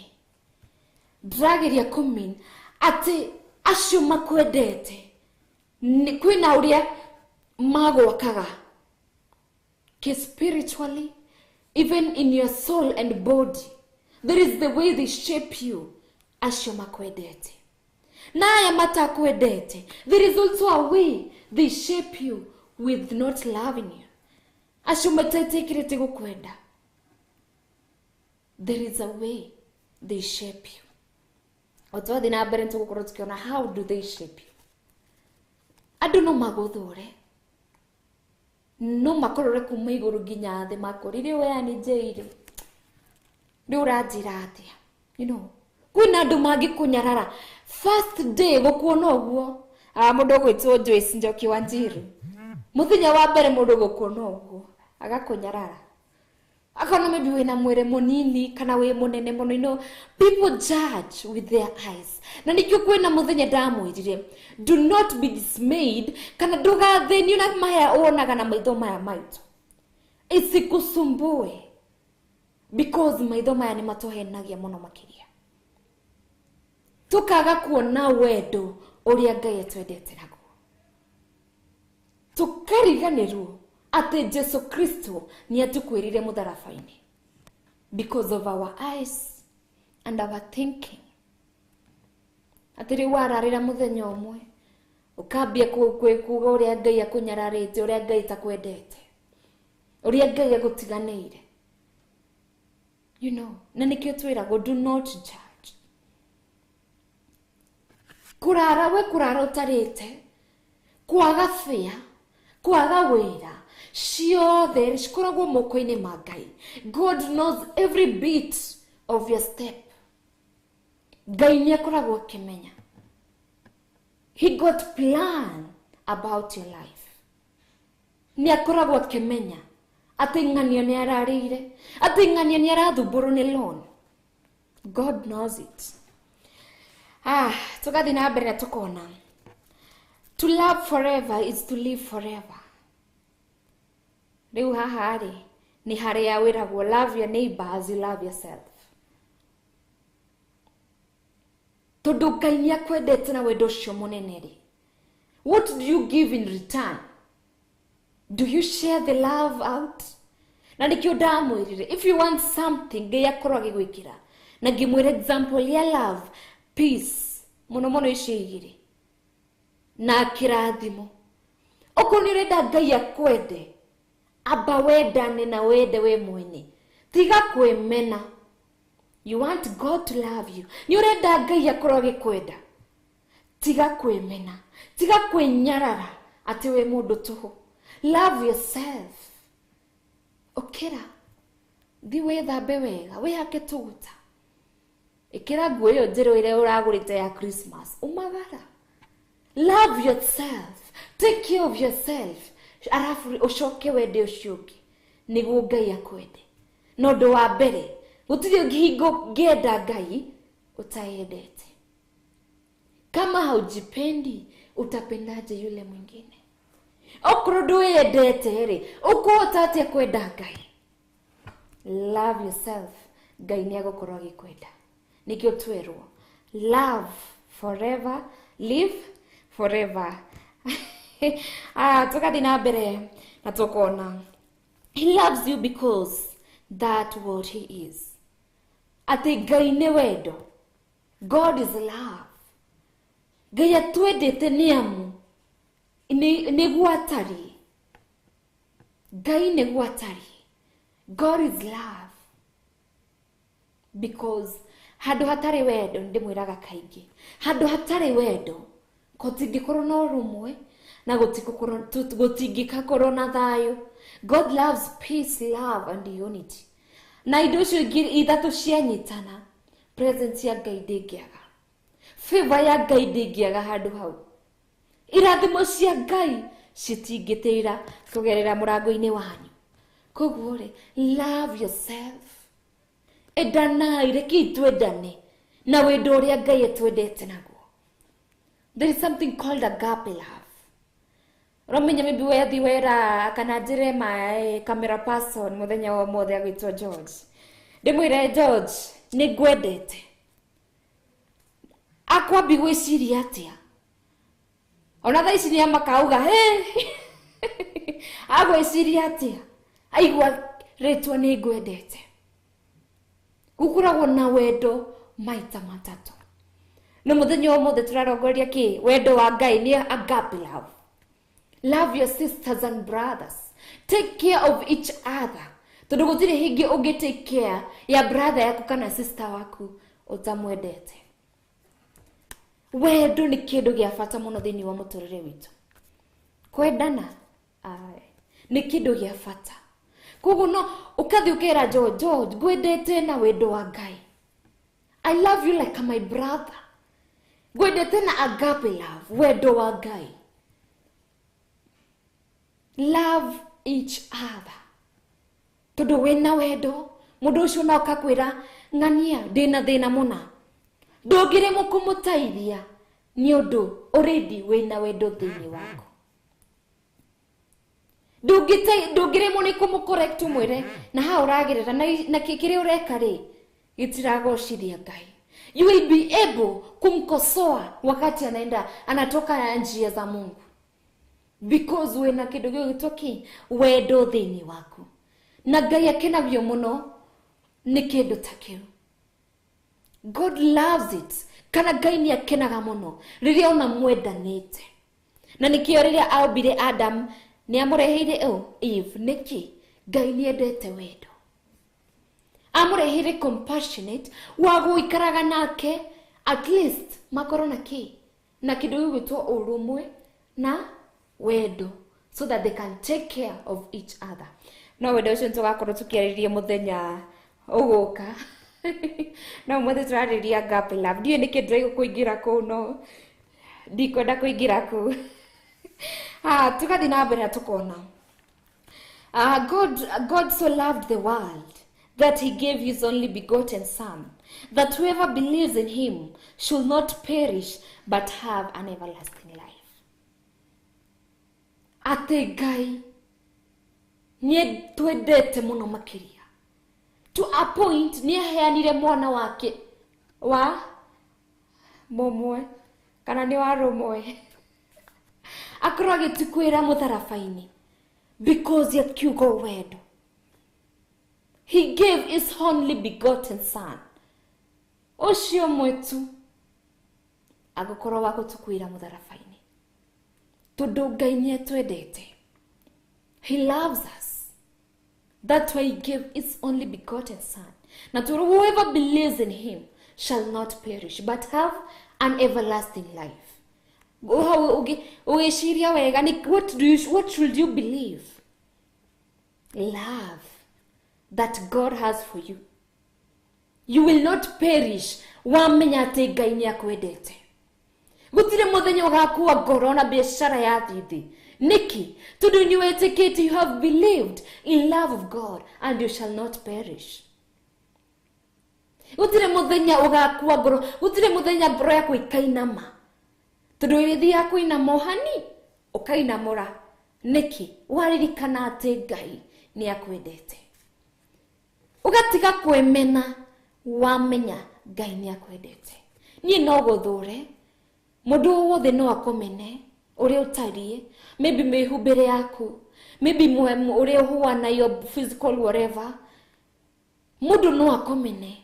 Ndĩrageria kũmean atĩ acio makwendete kwĩna ũrĩa magwakaga ke spiritually, even in your soul and body. There is the way they shape you. Acio makwendete na aya matakwendete, there is also a way they shape you with not loving you. Acio matetĩkĩrĩte gũkwenda, there is a way they shape you. O twathiĩ na mbere nĩtũgũkorwo tũkĩona how do they shape you. Andũ no magũthũre, no makorore kuma igũrũ nginya thĩ makorire we nĩ njĩire rĩu ũranjĩra atĩa, you know. Kwĩna andũ mangĩkũnyarara first day gũkuona ũguo. Mũndũ ũgwĩtwo Joyce Njoki Wanjiru, mũthenya wa mbere mũndũ gũkuona ũguo agakũnyarara, akona maybe wĩna mwĩrĩ mũnini kana wĩ mũnene mũno, you know, people judge with their eyes. Na nĩkĩo kwĩna mũthenya ndamwĩrire do not be dismayed, kana ndũgathĩnio na maya wonaga na maitho maya maitũ isikusumbue, because maitho maya nĩ matũhenagia mũno makĩria. Tukaga kuona wendo ũrĩa Ngai atwendete naguo, tukariganĩrwo atĩ Jesu Kristo nĩ atũkwĩrire mũtharaba-inĩ because of our eyes and our thinking. Atĩ rĩu wararĩra mũthenya ũmwe ũkambia kuga ũrĩa Ngai akũnyararĩte, ũrĩa Ngai takwendete, ũrĩa Ngai agũtiganĩire, you know. Na nĩkĩo twĩragwo do not judge. Kũrara we kũrara ũtarĩte, kwaga bĩa, kwaga wĩra, ciothe cikoragwo moko-inĩ ma Ngai. God knows every bit of your step. Ngai nĩ akoragwo akĩmenya. He got plan about your life. Nĩ akoragwo akĩmenya Atĩ ng'ania nĩ ararĩire, atĩ ng'ania nĩ arathumbũrwo nĩ loan. God knows it. Tũgathiĩ na mbere na tũkona to love forever is to live forever. Rĩu haha rĩ nĩ harĩa wĩragwo love your neighbor as you love yourself. Tondũ Ngai nĩ akwendete na wendo ũcio mũnene rĩ, what do you give in return? Do you share the love out? Na nĩkĩo ndamwĩrire, if you want something, Ngai akorwo agĩgwĩkĩra. Na ngĩmwĩra example ya love, peace, mũno mũno icio igĩrĩ, na kĩrathimo. Okorwo nĩ ũrenda Ngai akwende, amba wendane na wende we mwene, tiga kwĩmena. You want God to love you. Nĩ ũrenda Ngai akorwo agĩkwenda, tiga kwĩmena, tiga kwĩnyarara atĩ wĩ mũndũ tũhũ. Love yourself. Ũkĩra, thi wĩthambe wega, wĩhake tũguta, ĩkĩra nguo ĩyo njerũ ĩrĩa ũragũrĩte ya Christmas, umagara. Love yourself, take care of yourself, arabu ũcoke wende ũcio ũngĩ nĩguo Ngai akwende. Na ũndũ wa mbere, gũtirĩ hingo ũngĩenda Ngai ũtayendete. Kama haujipendi, utapendaje yule mwingine? Okorwo ndwĩyendete rĩ, ũkũhota atĩa kwenda Ngai? Love yourself. Ngai nĩ agũkorwo agĩkwenda. Nĩkĩo twerwo love forever, live forever. Tũgathiĩ na mbere na tũkona he loves you because that what he is. Atĩ Ngai nĩ wendo. God is love. Ngai atwendete nĩ amu nĩguo atariĩ. Ngai nĩguo atariĩ. God is love. Because handũ hatarĩ wendo, ndĩmwĩraga kaingĩ, handũ hatarĩ wendo gũtingĩkorwo na ũrũmwe na gũtingĩkorwo na thayũ. God loves peace, love and unity. Na indo icio ithatũ cianyitana, presence ya Ngai ndĩngĩaga, favor ya Ngai ndĩngĩaga handũ hau, irathimo cia Ngai citingĩtĩra kũgerera mũrango-inĩ wanyu. Koguo rĩ, love yourself. Endanai, rekei twendane na wendo ũrĩa Ngai atwendete naguo. There is something called agape love. Ũramenya maybe wethi wera kana njĩre my camera person mũthenya wa ũmũthĩ agwĩtwo George, ndĩmwĩre George nĩ ngwendete, akwambi gwĩciria atĩa? Ona thaa ici nĩ amakauga hey! Agwĩciria atĩa aigua rĩtwa nĩ ngwendete? Gũkoragwo na wendo maita matatũ. No mũthenya ũmũthĩ tũrarongoreria kĩ? Wendo wa Ngai nĩ agape love. Love your sisters and brothers. Take care of each other. Tondũ gũtirĩ hĩndĩ ũngĩ take care ya brother yaku kana sister waku ũtamwendete. Wendo nĩ kĩndũ gĩa bata mũno thĩinĩ wa mũtũrĩre witũ. Kwendana nĩ kĩndũ gĩa bata. Koguo no ũkathiĩ ũkera George, George ngwendete na wendo wa Ngai. I love you like my brother. Ngwendete na agape love, wendo wa Ngai. Love each other. Tondũ wĩna wendo, mũndũ ũcio no akakwĩra ng'ania ndĩna thĩna mũna, ndũngĩremwo kũmũteithia nĩ ũndũ already wĩna wendo thĩinĩ waku. Ndũngĩremwo nĩ kũmũ-correct ũmwĩre na hau ũragerera na kĩrĩa ũreka rĩ gĩtiragocithia Ngai. You will be able kumkosoa wakati anaenda anatoka njia za Mungu, because wĩna kĩndũ gĩgwĩtwo kĩ? Wendo thĩinĩ waku. Na Ngai akenagio mũno nĩ kĩndũ ta kĩu. God loves it. Kana Ngai nĩ akenaga mũno rĩrĩa ona mwendanĩte. Na nĩkĩo rĩrĩa aombire Adam nĩ amũreheire Eve. Nĩkĩ? Ngai nĩ endete wendo. Amũreheire compassionate wa gũikaraga nake, at least makorwo na kĩ? Na kĩndũ gĩgwĩtwo ũrũmwe na wendo, so that they can take care of each other. No wendo ũcio nĩtũgakorwo tũkĩarĩrĩria mũthenya ũgũka. No ũmũthĩ tũrarĩrĩria agape love. Ndiũĩ nĩkĩ ndĩraigua kũingĩra kũu, no ndikwenda kũingĩra kũu. Tũgathiĩ na mbere na tũkona God so loved the world that he gave his only begotten son, that whoever believes in him should not perish but have an everlasting life. Atĩ Ngai nĩ twendete mũno makĩria to a point nĩ aheanire mwana wake wa mũmwe kana nĩ wa rũmwe akorwo agĩtukwĩra mũtharaba-inĩ because ya kiugo wendo. He gave his only begotten son ũcio mwetu agũkorwo wa gũtukwĩra mũtharaba-inĩ tondũ Ngai nĩ atwendete. He loves us. That's why he gave his only begotten son. Now, to whoever believes in him shall not perish, but have an everlasting life. What should you believe? Love that God has for you. You will not perish. Wamenya atĩ Ngai nĩ akwendete. Gũtirĩ mũthenya ũgakua ngoro na biacara ya thithi. Niki, tondũ nĩ wĩtĩkĩtie, you have believed in love of God and you shall not perish. Gũtirĩ mũthenya ũgakua ngoro, gũtirĩ mũthenya ngoro yaku ĩkainama. Tondũ ĩgĩthiaga kũinama ũhani, ũkainamũra. Niki, waririkana atĩ Ngai nĩ akwendete. Ũgatiga kwĩmena, wamenya Ngai nĩ akwendete. Niĩ no gũthũre, mũndũ wothe no akũmene ũrĩa ũtariĩ, maybe mĩhumbĩre yaku, maybe ũrĩa ũhuana, your physical whatever. Mũndũ no akũmene,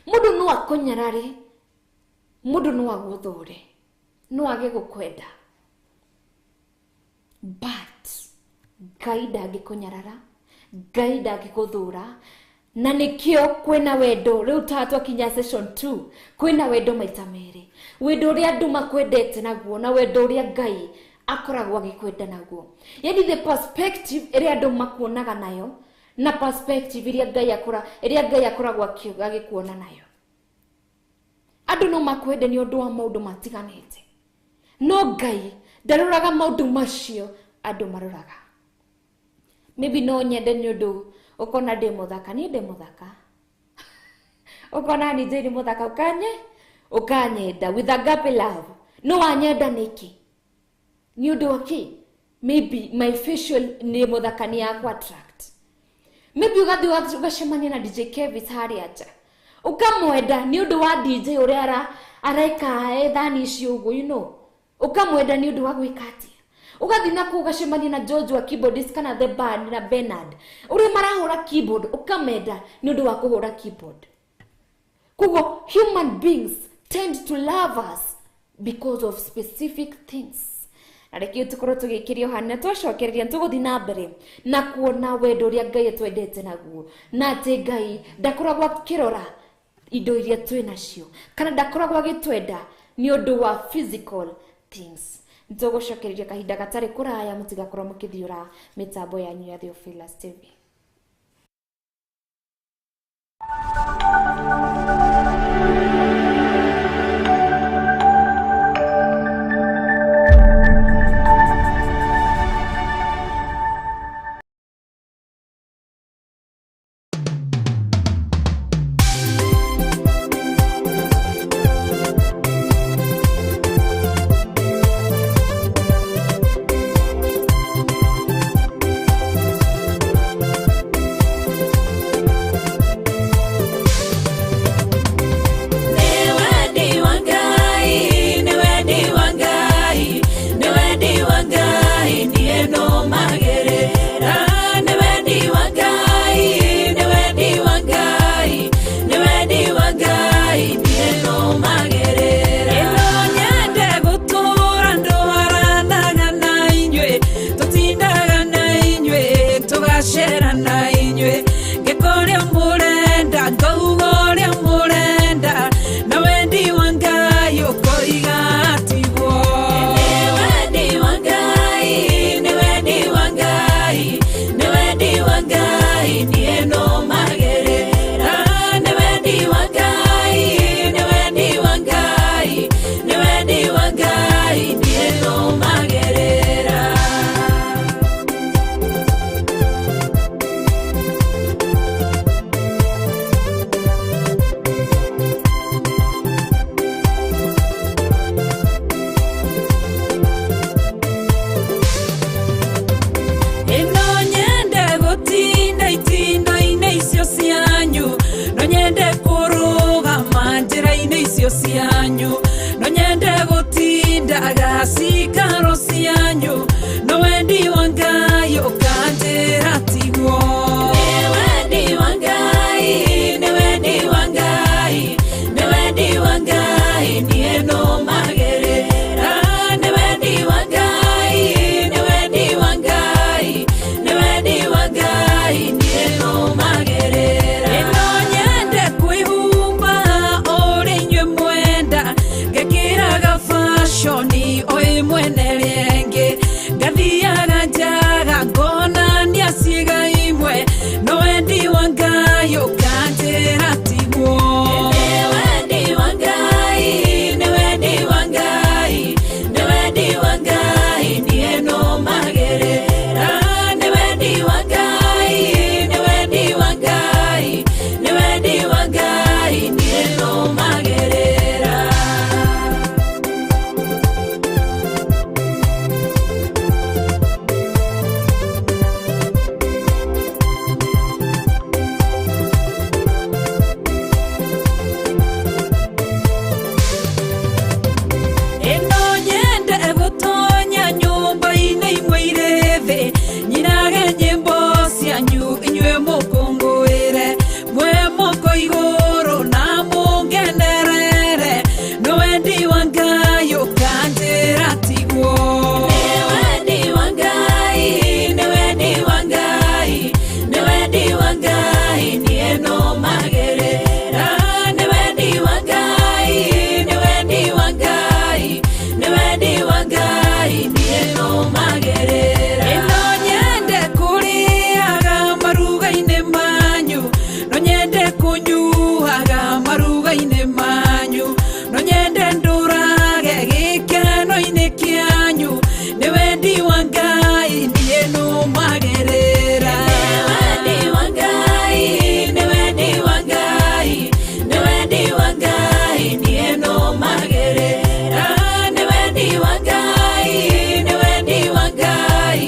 mũndũ no akũnyarare, mũndũ no agũthũre, no age gũkwenda. But Ngai ndangĩkũnyarara, Ngai ndangĩgũthũra. Na nĩkĩo kwĩna wendo. Rĩu ta twakinya session 2, kwĩna wendo maita merĩ, wendo ũrĩa andũ makwendete naguo na wendo ũrĩa Ngai akoragwo agĩkwenda naguo. Yani the perspective ĩrĩa andũ makuonaga nayo na perspective ĩrĩa Ngai akoragwo agĩkuona nayo. Andũ no makwende nĩ ũndũ wa maũndũ matiganĩte, no Ngai ndaroraga maũndũ macio andũ maroraga. Maybe no nyende nĩ ũndũ ukona ndĩ mũthaka, niĩ ndĩ mũthaka. Ukona ni ndĩ mũthaka, ukanyenda with agape love. No wanyenda nĩkĩ? Nĩ ũndũ wa kĩ? Maybe my facial nĩ mũthaka, nĩ yakũ attract. Maybe ũgathiĩ ũgacemania na DJ Kevin harĩa nja, ũkamwenda nĩ ũndũ wa DJ ũrĩa areka ethani icio ũguo, you know. Ũkamwenda nĩ ũndũ wa gwĩka atĩa? Ũgathiĩ na kũu ũgacemania na George wa keyboardist kana the band na Bernard ũrĩa marahũra keyboard, ũkamenda nĩ ũndũ wa kũhũra keyboard. Koguo human beings tend to love us because of specific things. Na reke tũkorwo tũgĩkĩrio hana twacokereria tũgũthiĩ na mbere na kuona wendo ũrĩa Ngai atwendete naguo, na atĩ Ngai ndakoragwo akĩrora indo iria twĩ nacio kana ndakoragwo agĩtwenda nĩ ũndũ wa physical things. Nitũgũcokereria kahinda gatarĩ kũraya, mũtigakorwo mũkĩthiũra mĩtambo yanyu ya Theophilus TV. Cianyu no nyende gũtindaga cikaro cianyu, no wendi wa Ngai ũkanjĩra tiguo. Nĩ wendi wa Ngai, nĩ wendi wa Ngai, nĩ wendi wa Ngai niĩ nũmagĩrĩra. Nĩ wendi wa Ngai, nĩ wendi wa Ngai, nĩ wendi wa Ngai niĩ nũmagĩrĩra. Ĩno nyende kwĩhumba ũrĩa inyuĩ mwenda, ngekĩraga fashoni o ĩmwe na ĩrĩa ĩngĩ, ngathiaga njaga ngonania ciĩga imwe, no wendi wa Ngai ũkanjĩra tiguo. Nĩ wendi wa Ngai, nĩ wendi wa Ngai, nĩ wendi wa Ngai niĩ nũmagĩrĩra. Nĩ wendi wa Ngai, nĩ wendi wa Ngai, nĩ wendi wa Ngai niĩ nũmagĩrĩra. Ĩno nyende gũtonya nyũmba-inĩ imwe irĩ thĩ, nyinage nyĩmbo cianyu inyuĩ mũkũngũĩre, mwe moko igũrũ na mũngenerere, no wendi wa Ngai ũkanjĩra tiguo. Nĩ wendi wa Ngai, nĩ wendi wa Ngai, nĩ wendi wa Ngai niĩ nũmagĩrĩra. Nĩ wendi wa Ngai, nĩ wendi wa Ngai, nĩ wendi wa Ngai niĩ nũmagĩrĩra. Ĩno nyende kũrĩaga maruga-inĩ manyu, no nyende kũnyuaga maruga-inĩ manyu, no nyende ndũrage gĩkeno-inĩ kĩanyu, nĩ wendi wa Ngai niĩ nũmagĩrĩra. Nĩ wendi wa Ngai, nĩ wendi wa Ngai, nĩ wendi wa Ngai niĩ nũmagĩrĩra. Nĩ wendi wa Ngai, nĩ wendi wa Ngai,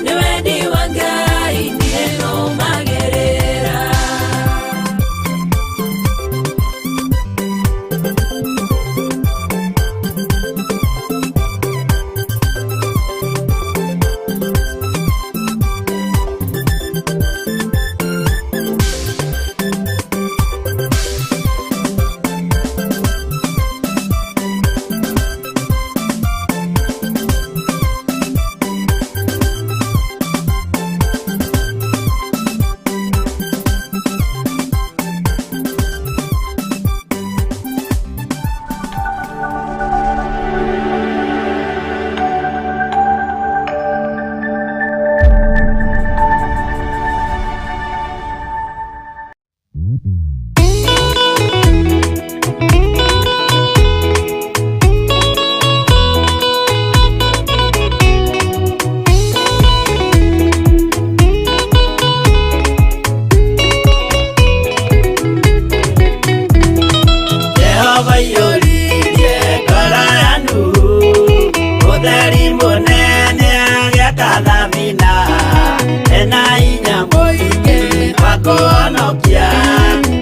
nĩ wendi wa Ngai niĩ nũmagĩrĩra. Jehova iyũririe ngoro ya Nuhu, ũtheri mũnene agĩaka thabina, ena hinya mũingĩ wa kũhonokia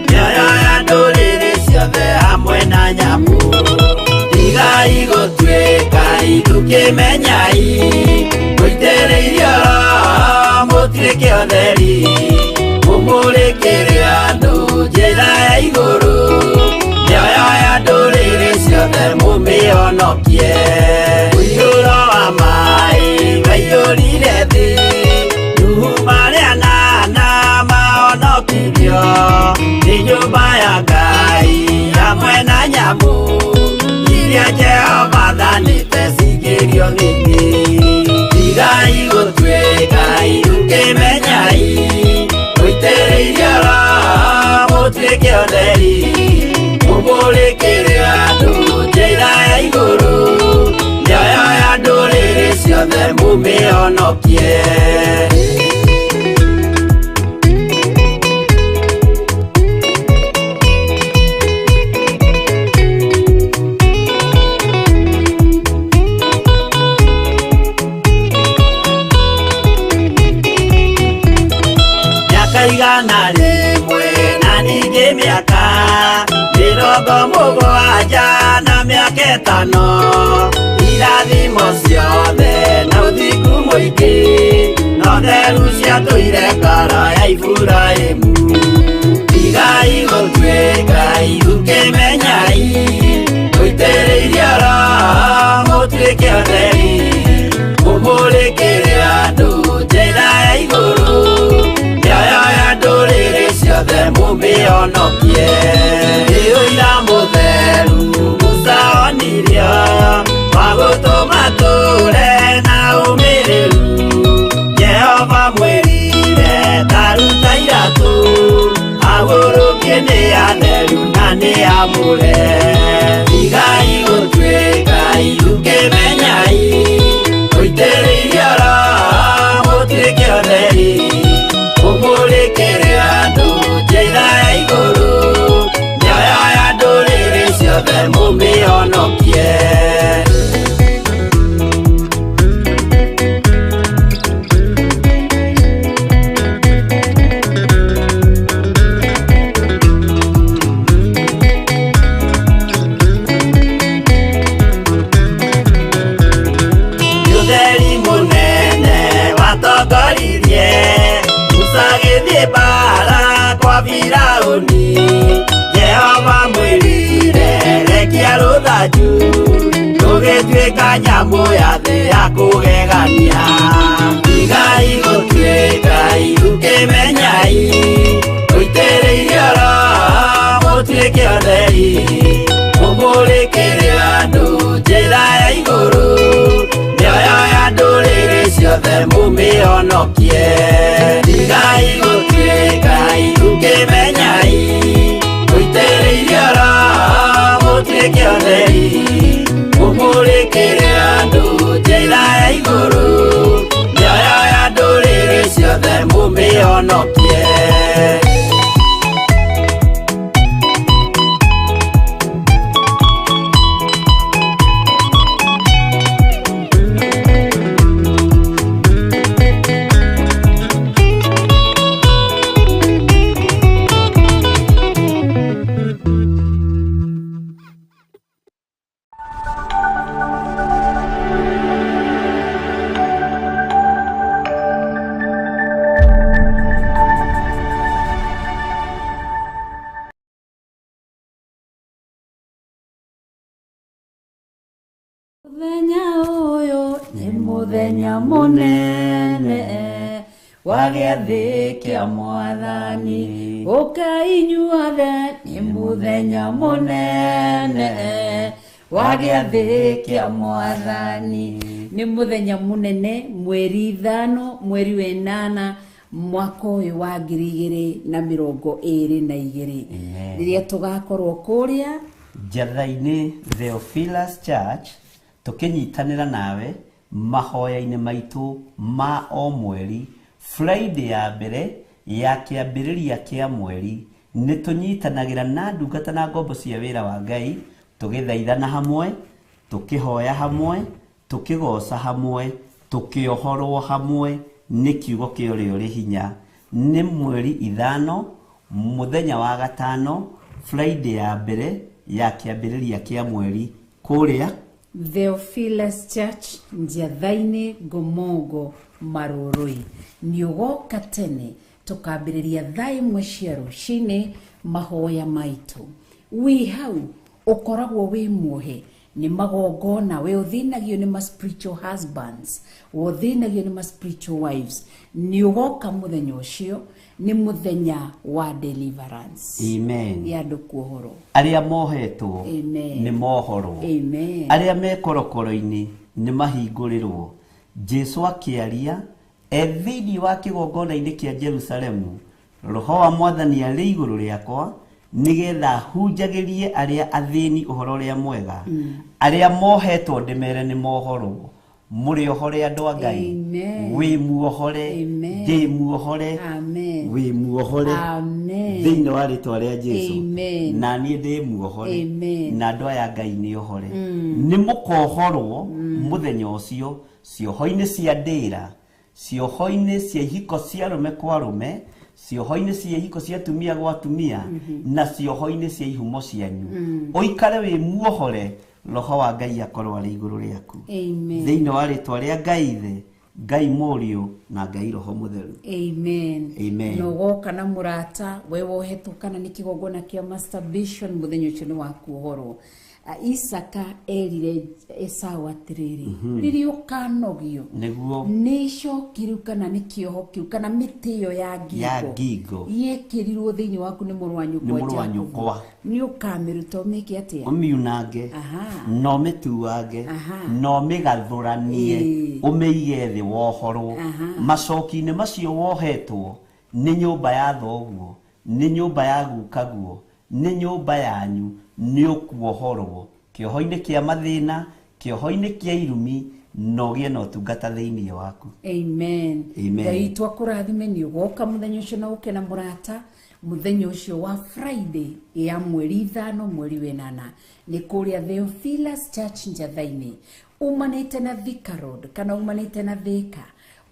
mĩoyo ya ndũrĩrĩ ciothe hamwe na nyamũ. Tigai gũtuĩka ithukĩmenyai, mũitĩrĩirio Roho mũtuĩke ũtheri, mũmũrĩkĩre andũ njĩra ya igũrũ, mĩoyo ya ndũrĩrĩ ciothe mũmĩhonokie. Mũiyũro wa maĩ waiyũrire thĩ, Nuhu marĩ anana mahonokirio nĩ nyũmba ya Ngai hamwe na nyamũ iria Jehova athanĩte cingĩrio thĩinĩ. Tigai gũtuĩka ithukĩmenyai, mũitĩrĩirio Roho mũtuĩke ũtheri, mũmũrĩkĩre andũ njĩra ya igũrũ, mĩoyo ya ndũrĩrĩ ciothe mũmĩhonokie. Mĩaka 101 na ningĩ mĩaka 70. Mũgwanja na mĩaka ĩtano irathimo ciothe na ũthingu mũingĩ no theru ciatũire ngoro ya Iburahĩmu. Tigai gũtuĩka ithukĩmenyai mũitĩrĩirie Roho mũtuĩke atheri mũmũrĩkĩre andũ njĩra ya igũrũ mĩoyo ya ndũrĩrĩ ciothe mũmĩhonokie. Nĩ ũira mũtheru Musa onirio wa gũtũma tũre na ũmĩrĩru. Jehova mwĩrire ta ruta iratũ agũrũkie nĩ atheru na nĩ amũre. Tigai gũtuĩka ithukĩmenyai mũitĩrĩirie Roho mũtuĩke atheri mũmũrĩkĩre andũ njĩra ya igũrũ mĩoyo ya ndũrĩrĩ ciothe mũmĩhonokie. Ũtheri mũnene watongoririe Musa agĩthiĩ mbaara kwa Firaũni. Jehova mwĩrire rekia rũthanju rũgĩtuĩka nyamũ ya thĩ ya kũgegania. Tigai gũtuĩka ithukĩmenyai mũitĩrĩirie Roho mũtuĩke atheri mũmũrĩkĩre andũ njĩra ya igũrũ mĩoyo ya ndũrĩrĩ ciothe mũmĩhonokie. Tigai gũtuĩka ithukĩmenyai mũitĩrĩirie Roho mũtuĩke atheri mũmũrĩkĩre andũ njĩra ya igũrũ mĩoyo ya ndũrĩrĩ ciothe mũmĩhonokie. Mũthenya ũyũ nĩ mũthenya mũnene wa gĩathĩ kĩa Mwathani. Ũkai inyuothe nĩ mũthenya mũnene wa gĩathĩ kĩa Mwathani. Nĩ mũthenya mũnene mweri 5 mweri wa 8 mwaka ũyũ wa 2022 rĩrĩa tũgakorwo kũrĩa Njatha-inĩ Theophilus Church tũkĩnyitanĩra nawe mahoya-inĩ maitũ ma o mweri Friday ya mbere ya kĩambĩrĩria kĩa mweri nĩ tũnyitanagĩra na ndungata na ngombo cia wĩra wa Ngai tũgĩthaithana hamwe tũkĩhoya hamwe tũkĩgoca hamwe tũkĩohorwo hamwe nĩ kiugo kĩa ũrĩa ũrĩ hinya. Nĩ mweri 5 mũthenya wa 5 Friday ya mbere ya kĩambĩrĩria kĩa mweri kũrĩa Theophilus Church Njatha-inĩ Ngomongo Marũrũi. Nĩ ũgoka tene tũkambĩrĩria thaa 1 cia rũcinĩ mahoya maitũ. Wĩ hau ũkoragwo wĩ muohe nĩ magongona, we ũthĩnagio nĩ ma spiritual husbands, we ũthĩnagio nĩ ma spiritual wives. Nĩ ũgoka mũthenya ũcio nĩ mũthenya wa deliverance. Amen. Ya andũ kuohorwo. Arĩa mohetwo Amen. nĩ mohorwo. Amen. Arĩa me korokoro-inĩ nĩ mahingũrĩrwo. Jesu akĩaria e thĩinĩ wa kĩgongona-inĩ kĩa Jerusalemu, Roho wa Mwathani arĩ igũrũ rĩakwa nĩgetha hunjagĩrie arĩa athĩni ũhoro ũrĩa mwega, arĩa mohetwo ndĩmere nĩ mohorwo. Mũrĩ ohore andũ a Ngai. Amen. Wĩ muohore, Amen. ndĩ muohore, Amen. wĩ muohore Amen. thĩinĩ wa rĩtwa rĩa Jesu. Amen. Na niĩ ndĩ muohore. Amen. Na andũ aya Ngai nĩ ohore. Nĩ mũkohorwo mũthenya ũcio cioho-inĩ cia ndĩra, cioho-inĩ cia ihiko cia arũme kwa arũme, Cioho-inĩ cia ihiko cia atumia gwa atumia na cioho-inĩ cia ihumo cianyu. Ũikare wĩ muohore, roho wa Ngai akorwo arĩ igũrũ rĩaku. Amen. Thĩinĩ wa rĩtwa rĩa Ngai Ithe, Ngai Mũriũ na Ngai Roho Mũtheru. Amen. Amen. Na ũgoka na mũrata we wohetwo kana nĩ kĩgongona kĩa masturbation, mũthenya ũcio nĩ wakuohorwo. Isaka erire Esau atĩrĩrĩ, rĩrĩa ũkanogio Nĩguo. nĩ icoki rĩu kana nĩ kĩoho kĩu kana mĩtĩ ĩyo ya ngingo Ya ngingo. yekĩrirwo thĩinĩ waku nĩ mũrũ wa Nĩ nyũkwa mũrũ wa Jakubu. nyũkwa. Nĩ ũkamĩruta ũmĩke atĩa? Ũmiunange na ũmĩtuange na ũmĩgathũranie, ũmĩige thĩ wohorwo. Macoki-inĩ macio wohetwo nĩ nyũmba ya thoguo, nĩ nyũmba ya gukaguo, nĩ nyũmba yanyu, nĩ ũkuohorwo kĩoho-inĩ kĩa mathĩna, kĩoho-inĩ kĩa irumi, na ũgĩe na ũtungata thĩinĩ waku. Amen. Amen. Ngai witũ akũrathime nĩ ũgoka mũthenya ũcio na ũke na mũrata mũthenya ũcio wa Friday ya mweri 5 mweri 8 nĩ kũrĩa Theophilus Church Njatha-inĩ, umanĩte na Thika Road kana umanĩte na Thika,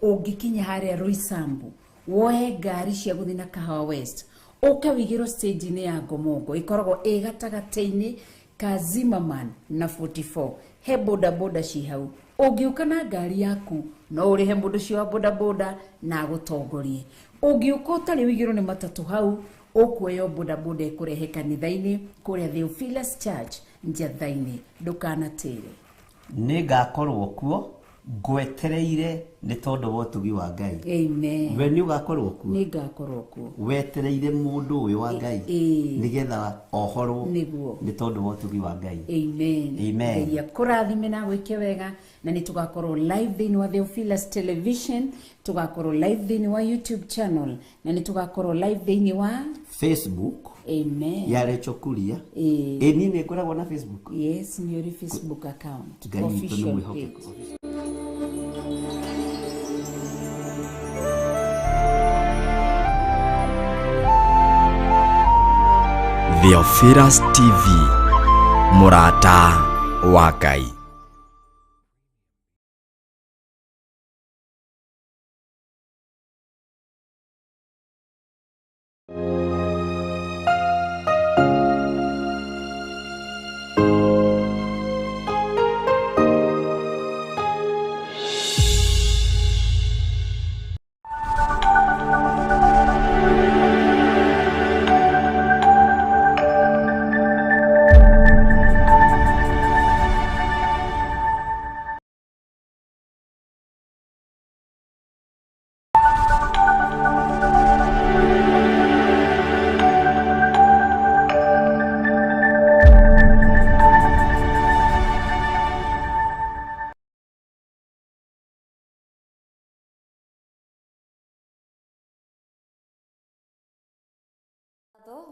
ũngĩkinya harĩa Roysambu woe ngari cia gũthiĩ na Kahawa West, ũke wĩigĩrwo stage-inĩ ya Ngomongo ĩkoragwo ĩ gatagatĩ-inĩ ka Zimmerman na 44, he bodaboda ci hau. Ũngĩũka na ngari yaku no ũrĩhe mũndũ ũcio wa bodaboda na agũtongorie. Ũngĩũka ũtarĩ ũigĩrwo nĩ matatũ hau, ũkuoya bodaboda ĩkũrehe kanitha-inĩ kũrĩa Theophilus Church Njatha-inĩ. Ndũkanatĩre. Nĩ ngakorwo kuo ngwetereire nĩ tondũ wa ũtugi wa Ngai. Amen. We nĩ ũgakorwo kuo? Nĩ ngakorwo kuo. Wetereire mũndũ ũyũ wa Ngai nĩgetha ohorwo. Nĩguo. Nĩ tondũ wa ũtugi wa Ngai. Amen. Amen. Ngai akũrathime na gwĩke wega, na nĩ tũgakorwo live thĩinĩ wa Theophilus Television, tũgakorwo live thĩinĩ wa YouTube channel, na nĩ tũgakorwo live thĩinĩ wa Facebook. Amen. Ya Rachel Kuria. Ĩĩ. Ĩ niĩ nĩ ngoragwo na Facebook. Yes, nĩ ũrĩ Facebook account. Ngai witũ nĩ Official mwĩhokeku. page. Theophilus TV, mũrata wa Ngai.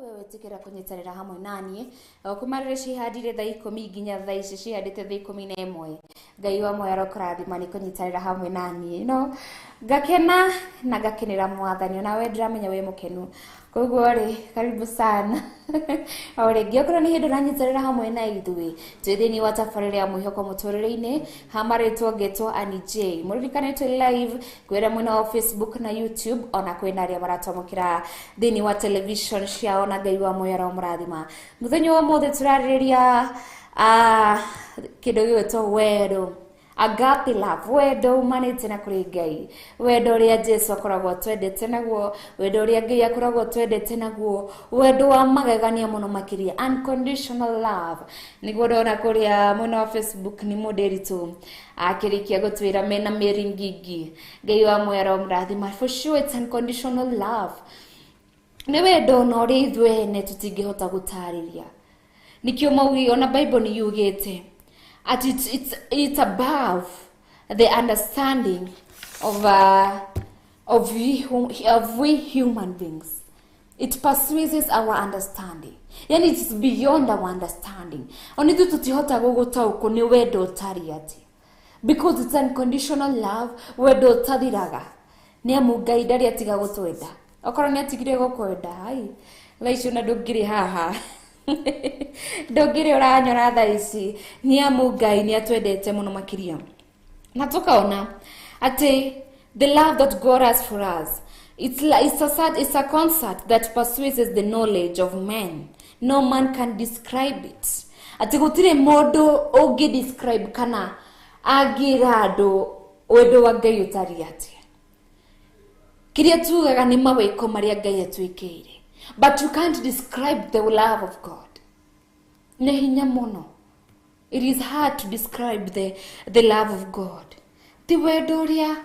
We wĩtĩkĩra kũnyitanĩra hamwe naniĩ kuma rĩrĩ cihandire thaa 10 nginya thaa ici cihandĩte thaa 11. Ngai wa muoyo arokũrathima nĩ kũnyitanĩra hamwe naniĩ, no ngakena na ngakenera mwathani, ona we ndĩramenya wĩ mũkenu, koguo rĩ karibu sana. O rĩngĩ okorwo nĩ hĩndĩ ũranyitanĩra hamwe na ithuĩ twĩ thĩinĩ wa tabarĩra ya mwĩhoko mũtũrĩre-inĩ, hamarĩtwo ngetwo Annie J, mũririkane twĩ live kwĩra mwena wa Facebook na YouTube, ona kwĩna arĩa maratwamũkĩra thĩinĩ wa television ciao, na Ngai wa muoyo aromũrathima. Mũthenya wa ũmũthĩ tũrarĩrĩria kĩndũ gĩgwĩtwo wendo, agape love, wendo umanĩte na kũrĩ Ngai, wendo ũrĩa Jesu akoragwo atwendete naguo, wendo ũrĩa Ngai akoragwo atwendete naguo, wendo wa magegania mũno makĩria, unconditional love. Nĩguo ndona kũrĩa mwena wa Facebook nĩ mũndĩritũ akĩrĩkia gũtwĩra mena Mary Ngigi. Ngai wa muoyo aromũrathima. For sure it's unconditional love, nĩ wendo na ũrĩa ithuĩ ene tũtingĩhota gũtarĩria. Nĩkĩo maugi ona Bible nĩ yugĩte at it's above the understanding of we human beings. It persuades our understanding, yani it's beyond our understanding. Ona ithuĩ tũtihota gũgũtaũkwo nĩ wendo ũtarĩ atĩ, because it's unconditional love, wendo ũtathiraga. Nĩ amu Ngai ndarĩ atiga gũtwenda. Okorwo nĩ atigire gũkwenda, ai thaa ici ona ndũngĩrĩ haha, ndũngĩrĩ ũranyora thaa ici. Nĩ amu Ngai nĩ atwendete mũno makĩria, na tukaona atĩ the love that God has for us It's a concert that persuades the knowledge of men. No man can describe it. Ati gutire mundu ungi describe kana angira andu wendo wa Ngai utari atia. Kiria tugaga ni mawiko maria Ngai atwikire. But you can't describe the love of God. Nĩ hinya mũno. It is hard to describe the love of God. Ti wendo ũrĩa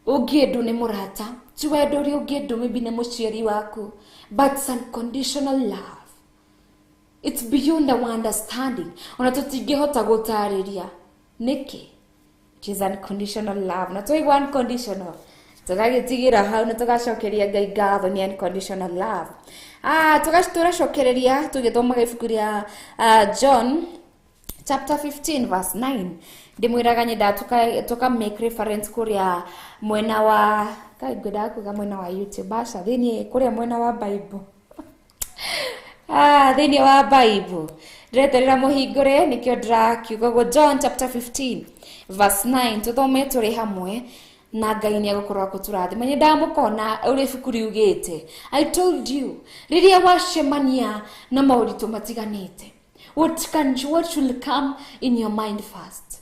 ũngĩendwo nĩ mũrata, ti wendo ũrĩa ũngĩendwo maybe nĩ mũciari waku, but it's unconditional love. It's beyond our understanding. Ona tũtingĩhota gũtarĩria. Nĩkĩ? It is unconditional love. Na twaigua unconditional, tũgagĩtigĩra hau na tũgacokeria Ngai ngatho nĩ unconditional love. Tũracokereria tũgĩthomaga ibuku rĩa John chapter 15 verse 9. Ndĩmwĩraga nyenda tuka make reference kũrĩa mwena wa kai ngwendaga kuga mwena wa YouTube, aca thĩinĩ kũrĩa mwena wa Bible. Thĩinĩ wa Bible ndĩreterera mũhingũre nĩkĩo ndĩrakiuga ũguo. John chapter 15 verse 9 tũthome tũrĩ hamwe na Ngai nĩ egũkorwo akũtũrathima. Nyendaga mũkona ũrĩa ibuku riugĩte. I told you, rĩrĩa wacemania na maũritũ matiganĩte, what will come in your mind first?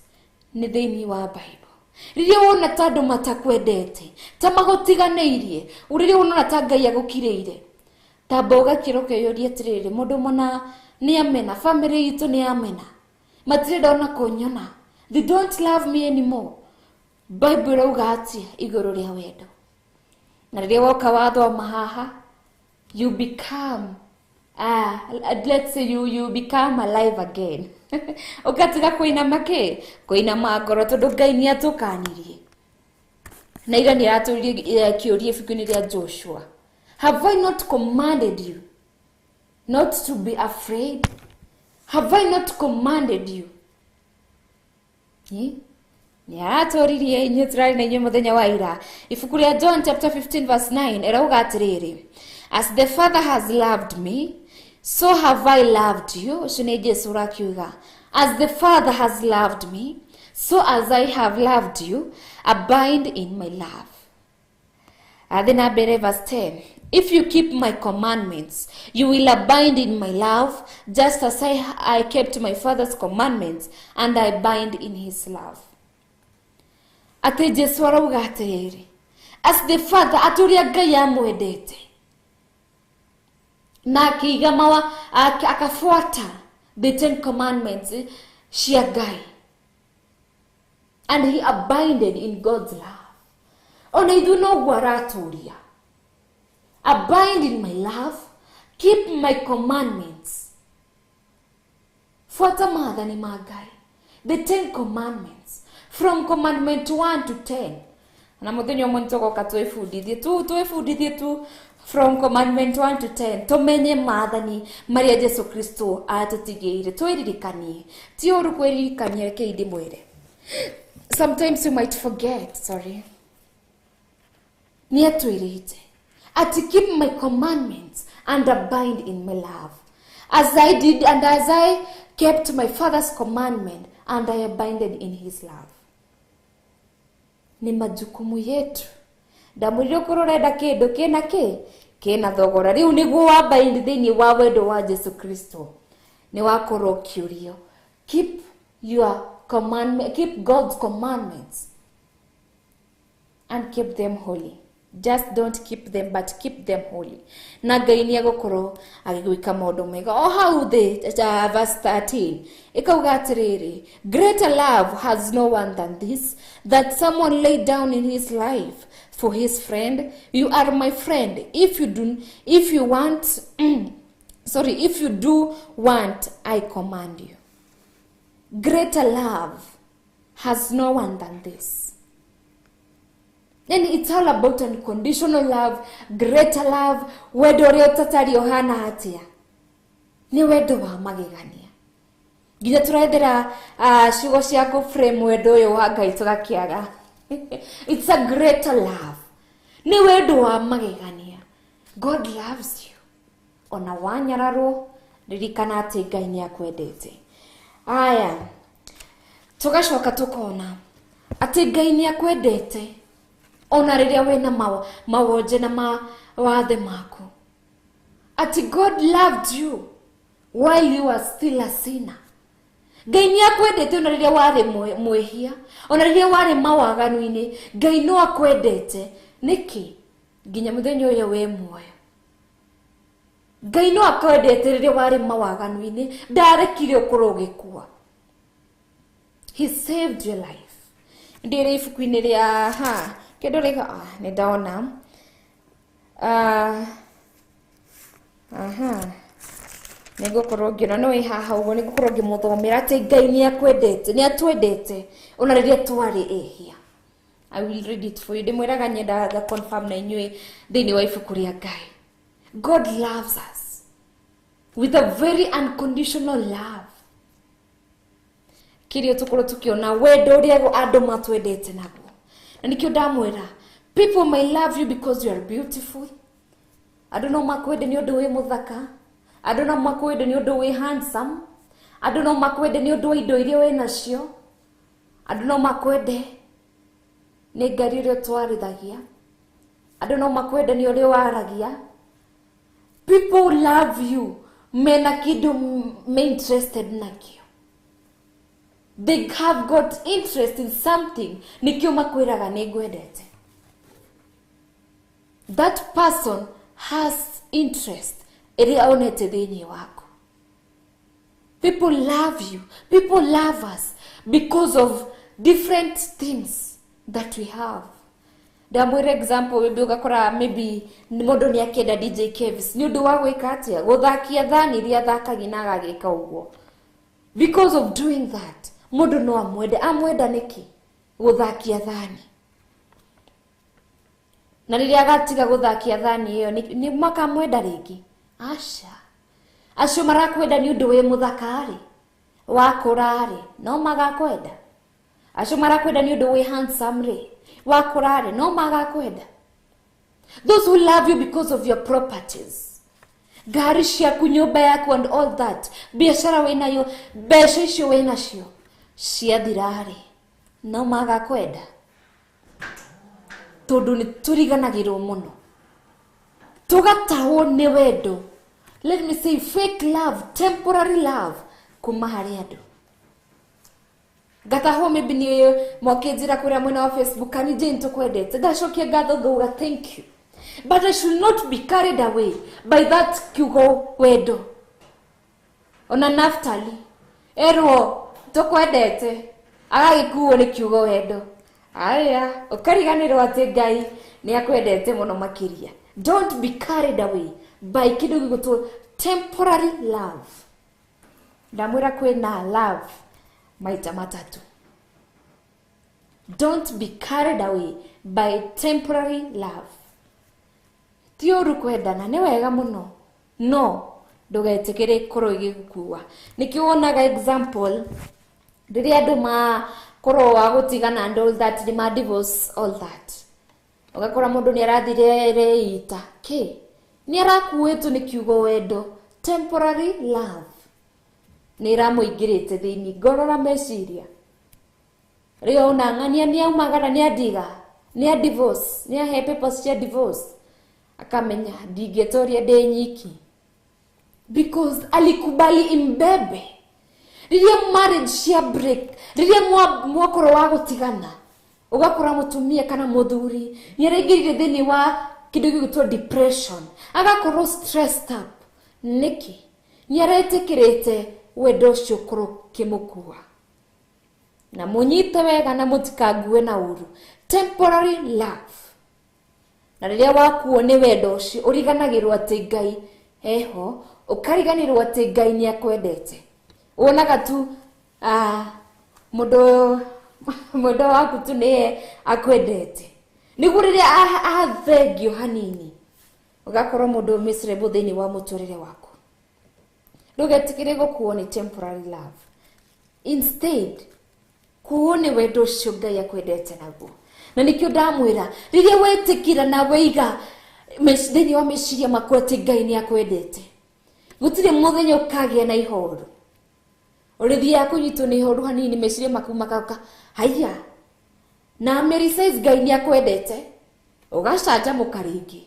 Nĩ thĩinĩ wa Bible. Rĩrĩa wona ta andũ matakwendete, ta magũtiganĩirie, rĩrĩa wona ta Ngai agũkirĩire, tamba ũgakĩra ũkeyũria atĩrĩrĩ, mũndũ mũna nĩ amena, family itũ nĩ amena, matirenda ona kũnyona, they don't love me anymore. Bible ĩrauga atĩa igũrũ rĩa wendo? Na rĩrĩa woka wathoma haha, you become let's say you become alive again. Ũgatiga kũinama kĩ? Kũinama ngoro tondũ Ngai nĩ atũkanirie. Na ira nĩ aratũririe kĩũria ibuku-inĩ rĩa Joshua. Have I not commanded you not to be afraid? Have I not commanded you? Nĩ aratũririe inyuĩ tũrarĩ na inyuĩ mũthenya wa ira. Ibuku rĩa John chapter 15 verse 9 ĩrauga atĩrĩrĩ, as the Father has loved me, so have I loved you. Ũcio nĩ Jesũ ũrakiuga. As the Father has loved me, so as I have loved you, abide in my love. Athiĩ na mbere verse 10. If you keep my commandments, you will abide in my love, just as I kept my Father's commandments and I abide in his love. Atĩ Jesũ arauga atĩrĩrĩ, as the Father, atĩ ũrĩa Ngai amwendete na akĩiga mawa, akafuata the 10 commandments cia Ngai, and he abided in God's love. Ona ithuĩ noguo aratũria, abide in my love, keep my commandments. Fuata maathani ma Ngai, the 10 commandments, from commandment 1 to 10. Na mũthenya ũmwe nĩtũgoka twĩbundithie tu from commandment 1 to 10, tũmenye maathani marĩa Jesu Kristo atũtigĩire, twĩririkanie. Ti ũru kwĩririkania, rekei ndĩmwĩre. Sometimes you might forget, sorry. Nĩ atwĩrĩte ati keep my commandments and abide in my love, as I did and as I kept my Father's commandment and I abided in his love. Ni majukumu yetu. Ndamwĩrire ũkorwo ũrenda kĩndũ kĩna kĩ kĩna thogora, rĩu nĩguo wabide thĩinĩ wa wendo wa Jesu Kristo, nĩ wakorwo ũkĩũrio, keep your commandment, keep God's commandments and keep them holy. Just don't keep them, but keep them holy. Na Ngai nĩ egũkorwo agĩgwĩka maũndũ mega. O hau thĩ, verse 13 ĩkauga atĩrĩrĩ, greater love has no one than this, that someone laid down in his life for his friend. You are my friend if you do, if you want, sorry, if you do want, I command you. Greater love has no one than this. And it's all about unconditional love, greater love, wendo ũrĩa ũtatariĩ ũhana atĩa. Nĩ wendo wa magegania. Nginya tũrethera ciugo cia kũ frame wendo ũyũ wa Ngai tũgakĩaga. It's a greater love. Nĩ wendo wa magegania. God loves you. Ona wanyararwo, ririkana atĩ Ngai nĩ akwendete. Aya, tũgacoka tũkona atĩ Ngai nĩ akwendete. Ona rĩrĩa wĩna mawonje na mawathe maku. Ati God loved you while you were still a sinner. Ngai nĩ akwendete ona rĩrĩa warĩ mwĩhia, ona rĩrĩa warĩ mawaganu-inĩ, Ngai no akwendete. Nĩkĩ? Nginya mũthenya ũyũ wĩ muoyo. Ngai no akwendete rĩrĩa warĩ mawaganu-inĩ, ndarekire ũkorwo ũgĩkua. He saved your life. Ndĩrĩ ibuku-inĩ rĩa ha, kĩndũ rĩga, nĩ ndona. Aha. Nĩngũkorwo ngĩona no ĩ haha ũguo, nĩngũkorwo ngĩmũthomera atĩ Ngai nĩ akwendete, nĩ atwendete ona rĩrĩa twarĩ ehia. I will read it for you. Ndĩmwĩraga nyendaga confirm na inyuĩ thĩinĩ wa ibuku rĩa Ngai. God loves us with a very unconditional love. Kĩrĩa tũkorwo tũkĩona wendo ũrĩa andũ matwendete naguo. Na nĩkĩo ndamwĩra, people may love you because you are beautiful. Andũ no makwende nĩ ũndũ wĩ mũthaka. Andũ no makwende nĩ ũndũ wĩ handsome. Andũ no makwende nĩ ũndũ wa indo iria wĩ nacio. Andũ no makwende nĩ ngari ũrĩa ũtwarithagia. Andũ no makwende nĩ ũrĩa waragia. People love you mena kĩndũ me interested nakĩo. They have got interest in something, nĩkĩo makwĩraga nĩ ngwendete. That person has interest ĩrĩa onete thĩinĩ waku. People love you. People love us because of different things that we have. Ndamwĩra example, maybe ũgakora maybe mũndũ nĩ akĩenda DJ Kevis nĩ ũndũ wa gwĩka atĩa, gũthakia thani iria athakagia na agagĩka ũguo. Because of doing that, mũndũ no amwende. Amwenda nĩkĩ? Gũthakia thani. Na rĩrĩa agatiga gũthakia thani ĩyo, nĩ makamwenda rĩngĩ? Aca. Acio marakwenda nĩ ũndũ wĩ mũthaka-rĩ, wakũra-rĩ, no magakwenda. Acio marakwenda nĩ ũndũ wĩ handsome-rĩ, wakũra-rĩ, no magakwenda. Those who love you because of your properties, ngari ciaku, nyũmba yaku and all that, biashara wĩnayo, mbeca icio wĩnacio, ciathira-rĩ, no magakwenda. Tondũ nĩ tũriganagĩrwo mũno, tũgatahwo nĩ wendo. Let me say fake love, temporary love kuma harĩ andũ. Ngatahwo maybe nĩ mwakĩnjĩra kũrĩa mwena wa Facebook, kani Jane tũkwendete, ngacokia ngatho ngauga thank you. But I should not be carried away by that kiugo wendo. Ona Naftali erwo tũkwendete, agagĩkuo nĩ kiugo wendo. Aya, ũkariganĩrwo atĩ Ngai nĩ akwendete mũno makĩria. Don't be carried away by kĩndũ gĩgũtwo temporary love. Ndamwĩra kwĩna love maita matatũ. Don't be carried away by temporary love. Ti ũru kwendana, nĩ wega mũno, no ndũgetĩkĩre ikorwo igĩgũkua. Nĩkĩo wonaga example rĩrĩa andũ makorwo wa gũtigana and all that, nĩ ma divorce all that, ũgakora mũndũ nĩ arathire reita kĩ, nĩ arakuĩtwo nĩ kiugo wendo, temporary love nĩ ĩramũingĩrĩte thĩinĩ ngorora meciria. Rĩo ona ng'ania nĩ aumagara, nĩ andiga, nĩ a divorce, nĩ ahe papers cia divorce, akamenya ndingĩtoria ndĩ nyiki, because alikubali imbebe. Rĩrĩa marriage cia break, rĩrĩa mwakorwo wa gũtigana, ũgakora mũtumia kana mũthuri nĩ araingĩrire thĩinĩ wa kĩndũ gĩgwĩtwo depression, agakorwo stressed up. Nĩkĩ? Nĩ aretĩkĩrĩte wendo ũcio ũkorwo ũkĩmũkua. Na mũnyite wega na mũtikangue na ũru. Temporary love. Na rĩrĩa wakuo nĩ wendo ũcio, ũriganagĩrwo atĩ Ngai eho, ũkariganĩrwo atĩ Ngai nĩ akwendete. Wonaga tu mũndũ waku tu nĩye akwendete. Nĩguo rĩrĩa athengio hanini, ũgakorwo mũndũ miserable thĩinĩ wa mũtũrĩre waku. Ndũgetĩkĩre gũkuo nĩ temporary love. Instead, kuo nĩ wendo ũcio Ngai akwendete naguo. Na nĩkĩo ndamwĩra, rĩrĩa wetĩkĩra na waiga thĩinĩ wa meciria maku atĩ Ngai nĩ akwendete, gũtirĩ mũthenya ũkagĩa na ihoru. Ũrĩthiaga kũnyitwo nĩ ihoru hanini, meciria maku makauka haiya, na Mary says Ngai nĩ akwendete. Ũgacanjamũka rĩngĩ.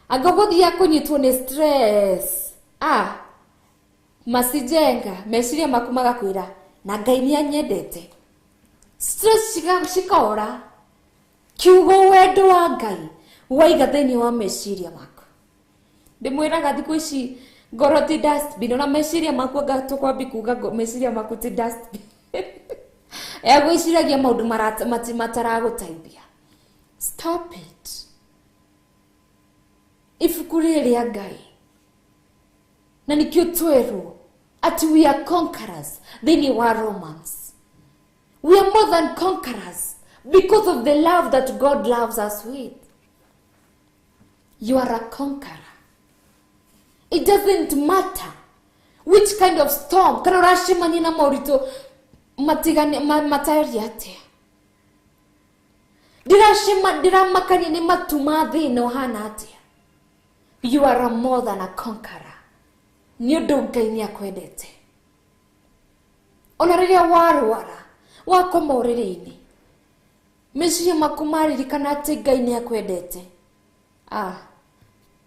Angĩgũthiĩ kũnyitwo nĩ stress, masijenga meciria maku magakwĩra na Ngai nĩ anyendete. Stress cikora. Kiugo wendo wa Ngai waiga thĩinĩ wa meciria maku. Ndĩmwĩraga thikũ ici ngoro ti dustbin, ona meciria maku anga tũkwambi kuga meciria maku ti dustbin. Egwĩciragia maũndũ mataragũteithia. Stop it. Ibuku rĩrĩ rĩa Ngai na nĩkĩo twerwo atĩ we are conquerors thĩinĩ wa Romans. We are more than conquerors because of the love that God loves us with. You are a conqueror. It doesn't matter which kind of storm kana ũracemania na moritũ matigane matariĩ atĩa. Ndĩramakania nĩ matu ma thĩna ũhana atĩa. You are a more than a conqueror. Nĩ ũndũ Ngai nĩ akwendete. Ona rĩrĩa warwara wakoma ũrĩrĩ-inĩ, meciria maku maririkana atĩ Ngai nĩ akwendete,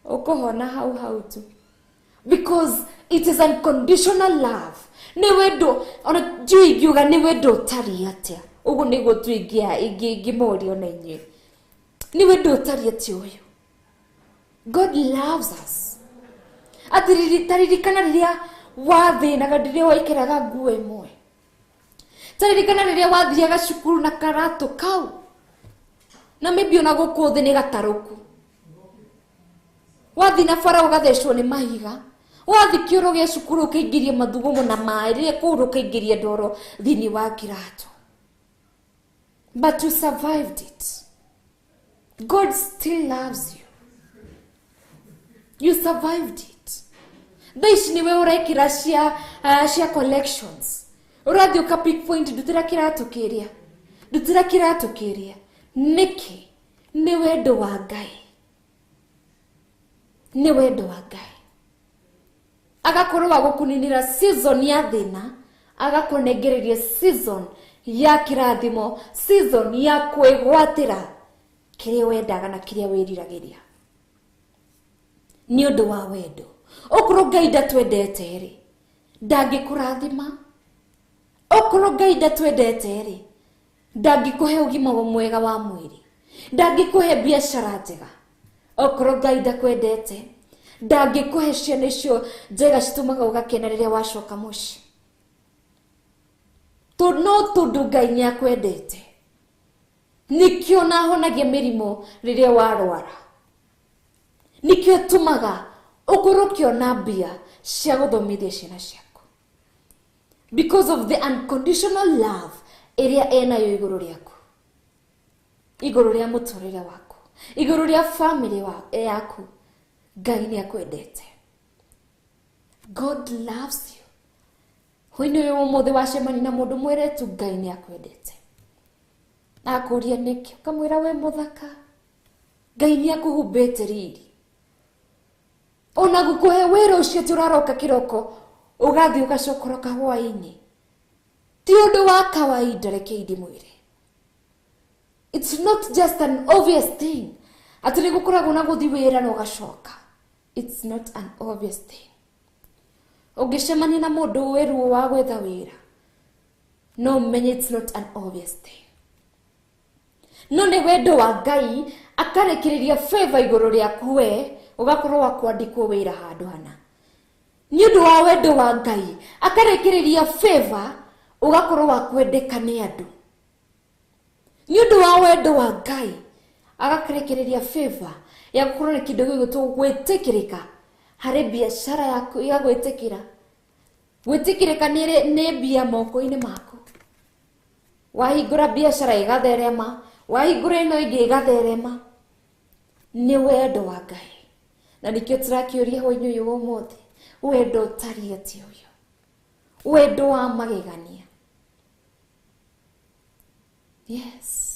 ũkũhona hau hau tu. Because it is unconditional love. Nĩ wendo, ona ndiũĩ ingiuga nĩ wendo ũtariĩ atĩa. Ũguo nĩguo tu ingĩmũria ona inyuĩ. Nĩ wendo ũtariĩ atĩa ũyũ? God loves us. Atĩrĩrĩ, taririkana rĩrĩa wathĩnaga, rĩrĩa waikaraga nguo ĩmwe. Taririkana rĩrĩa wathiaga cukuru na karatũ kau. Na maybe ona gũkũ thĩ nĩ gatarũku. Wathiĩ na bara ũgathecwo nĩ mahiga. Wathiĩ kĩoro gĩa cukuru ũkaingĩria mathugumo na maĩ, rĩrĩa kũu ũkaingĩria ndoro thĩinĩ wa kĩratũ. But you survived it. God still loves you. You survived it. Thaa ici nĩwe ũrekĩra cia collections. Ũrathiĩ ũka pick point, ndutĩra kĩratũ kĩrĩa. Ndutĩra kĩratũ kĩrĩa. Nĩkĩ? Nĩ wendo wa Ngai. Nĩ wendo wa Ngai. Agakorwo wa gũkũninĩra season ya thĩna, agakũnengereria season ya kĩrathimo, season ya kwĩgwatĩra kĩrĩa wendaga na kĩrĩa wĩriragĩria. Nĩ ũndũ wa wendo. Okorwo Ngai ndatwendete rĩ, ndangĩkũrathima. Okorwo Ngai ndatwendete rĩ, ndangĩkũhe ũgima mwega wa mwĩrĩ, ndangĩkũhe biacara njega. Okorwo Ngai ndakwendete, ndangĩkũhe ciana icio njega citũmaga ũgakena rĩrĩa wacoka mũciĩ. No tondũ Ngai nĩ akwendete, nĩkĩo nahonagia mĩrimũ rĩrĩa warwara. Nĩkĩo tũmaga ũkorwo ũkĩona mbia cia gũthomithia ciana ciaku. Because of the unconditional love ĩrĩa enayo igũrũ rĩaku, igũrũ rĩa mũtũrĩre waku, igũrũ rĩa family yaku. Ngai nĩ akwendete. God loves you. Hwaĩ-inĩ ũyũ ũmũthĩ wacemania na mũndũ mwĩre tu Ngai nĩ akwendete. Akũria nĩkĩ, ũkamwĩra we mũthaka, Ngai nĩ akũhumbĩte riri. Ona gũkũhe wĩra ũcio atĩ ũraroka kĩroko ũgathiĩ ũgacokoroka hwaĩ-inĩ, ti ũndũ wa kawaida. Reke ndĩmwĩre, it's not just an obvious thing atĩ nĩ gũkoragwo na gũthiĩ wĩra na ũgacoka. It's not an obvious thing. Ũngĩcemania na mũndũ wĩ ruo wa gwetha wĩra, no ũmenye it's not an obvious thing. No nĩ wendo wa Ngai akarekereria favor igũrũ rĩaku we, ũgakorwo wa kwandĩkwo wĩra handũ hana. Nĩ ũndũ wa wendo wa Ngai akarekereria favor, ũgakorwo wa kwendeka nĩ andũ. Nĩ ũndũ wa wendo wa Ngai agakũrekereria favor ya gũkorwo nĩ kĩndũ gĩgwĩtwo gwĩtĩkĩrĩka harĩ biacara yaku, ĩgagwĩtĩkĩra. Gwĩtĩkĩrĩka nĩ mbia moko-inĩ maku. Wahingũra biacara ĩgatherema, wahingũra ĩno ĩngĩ ĩgatherema. Nĩ wendo wa Ngai. Na nĩkĩo tũrakĩũria hwaĩ-inĩ ũyũ wa ũmũthĩ, wendo ũtariĩ atĩa ũyũ? Wendo wa magegania. Yes.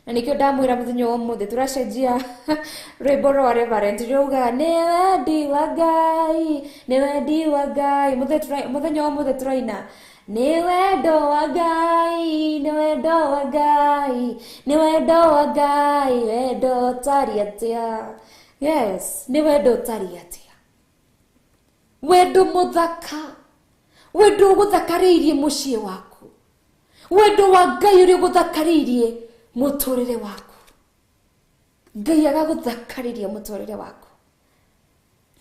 Na nĩkĩo ndamwĩra mũthenya wa ũmũthĩ tũracenjia rwĩmbo rwa Reverend rũugaga nĩ wendi wa Ngai, nĩ wendi wa Ngai. Mũthenya wa ũmũthĩ tũraina Nĩ wendo wa Ngai, nĩ wendo wa Ngai, nĩ wendo wa Ngai, wendo ũtariĩ atĩa. Yes, nĩ wendo ũtariĩ atĩa. Wendo mũthaka, wendo ũgũthakarĩirie mũciĩ waku, wendo wa Ngai ũrĩa ũgũthakarĩirie mũtũrĩre waku. Ngai agagũthakarĩria mũtũrĩre waku.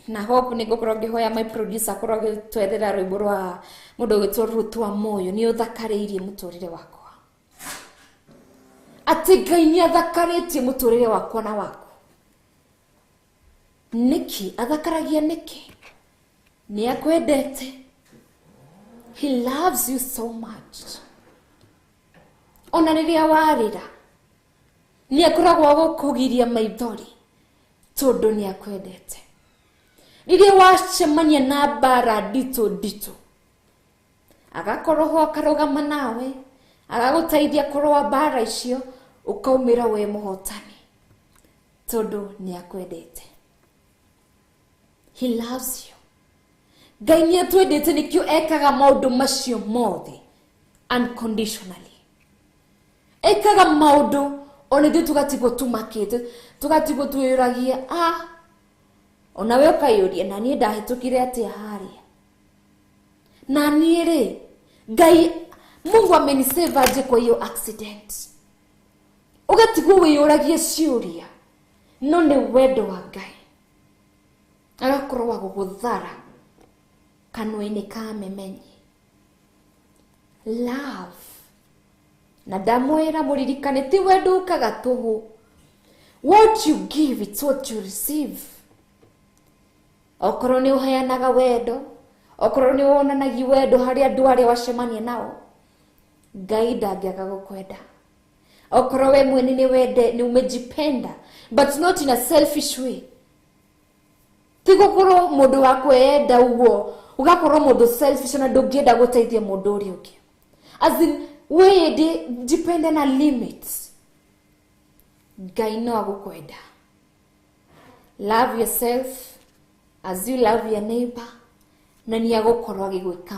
Na hope nĩ ngũkorwo ngĩhoya my producer akorwo agĩtwethera rwĩmbo rwa mũndũ ũgwĩtwo Ruth wa Moyo, nĩ ũthakarĩirie mũtũrĩre wakwa. Atĩ Ngai nĩ athakarĩtie mũtũrĩre wakwa na waku. Nĩkĩ athakaragia nĩkĩ? Nĩ akwendete. He loves you so much. Ona rĩrĩa warĩra nĩ akoragwo agũkũgiria maithori tondũ nĩ akwendete. Rĩrĩa wacemania na mbara nditũ nditũ, agakorwo ho akarũgama nawe, agagũteithia kũrũa mbara icio, ũkaumĩra we mũhotani tondũ nĩ akwendete. He loves you. Ngai nĩ atwendete, nĩkĩo ekaga maũndũ macio mothe unconditionally. Ekaga maũndũ ona ithuĩ tũgatigwo tũmakĩte, tũgatigwo twĩyũragia, ah, ona we ũkayũria, na niĩ ndahĩtũkire atĩa harĩa? Na niĩ rĩ, Ngai Mungu amenisave aje kwa hiyo accident? Ũgatigwo wĩyũragie ciũria, no nĩ wendo wa Ngai agakorwo wa gũgũthara kanua-inĩ ka memenyi. Love. Na ndamwĩra mũririkane, ti wendo ũkaga tũhũ. What you give, it's what you receive. Okorwo nĩ ũheanaga wendo, okorwo nĩ wonanagia wendo harĩ andũ arĩa wacemania nao, Ngai ndangĩaga gũkwenda. Okorwo we mwene nĩ wende, nĩ umejipenda, but not in a selfish way. Ti gũkorwo mũndũ wa kwĩyenda ũguo, ũgakorwo mũndũ selfish na ndũngĩenda gũteithia mũndũ ũrĩa ũngĩ. As in, wĩyende, jipende na limits. Ngai no agũkwenda. Love yourself as you love your neighbor, na nĩ agũkorwo agĩgwĩka.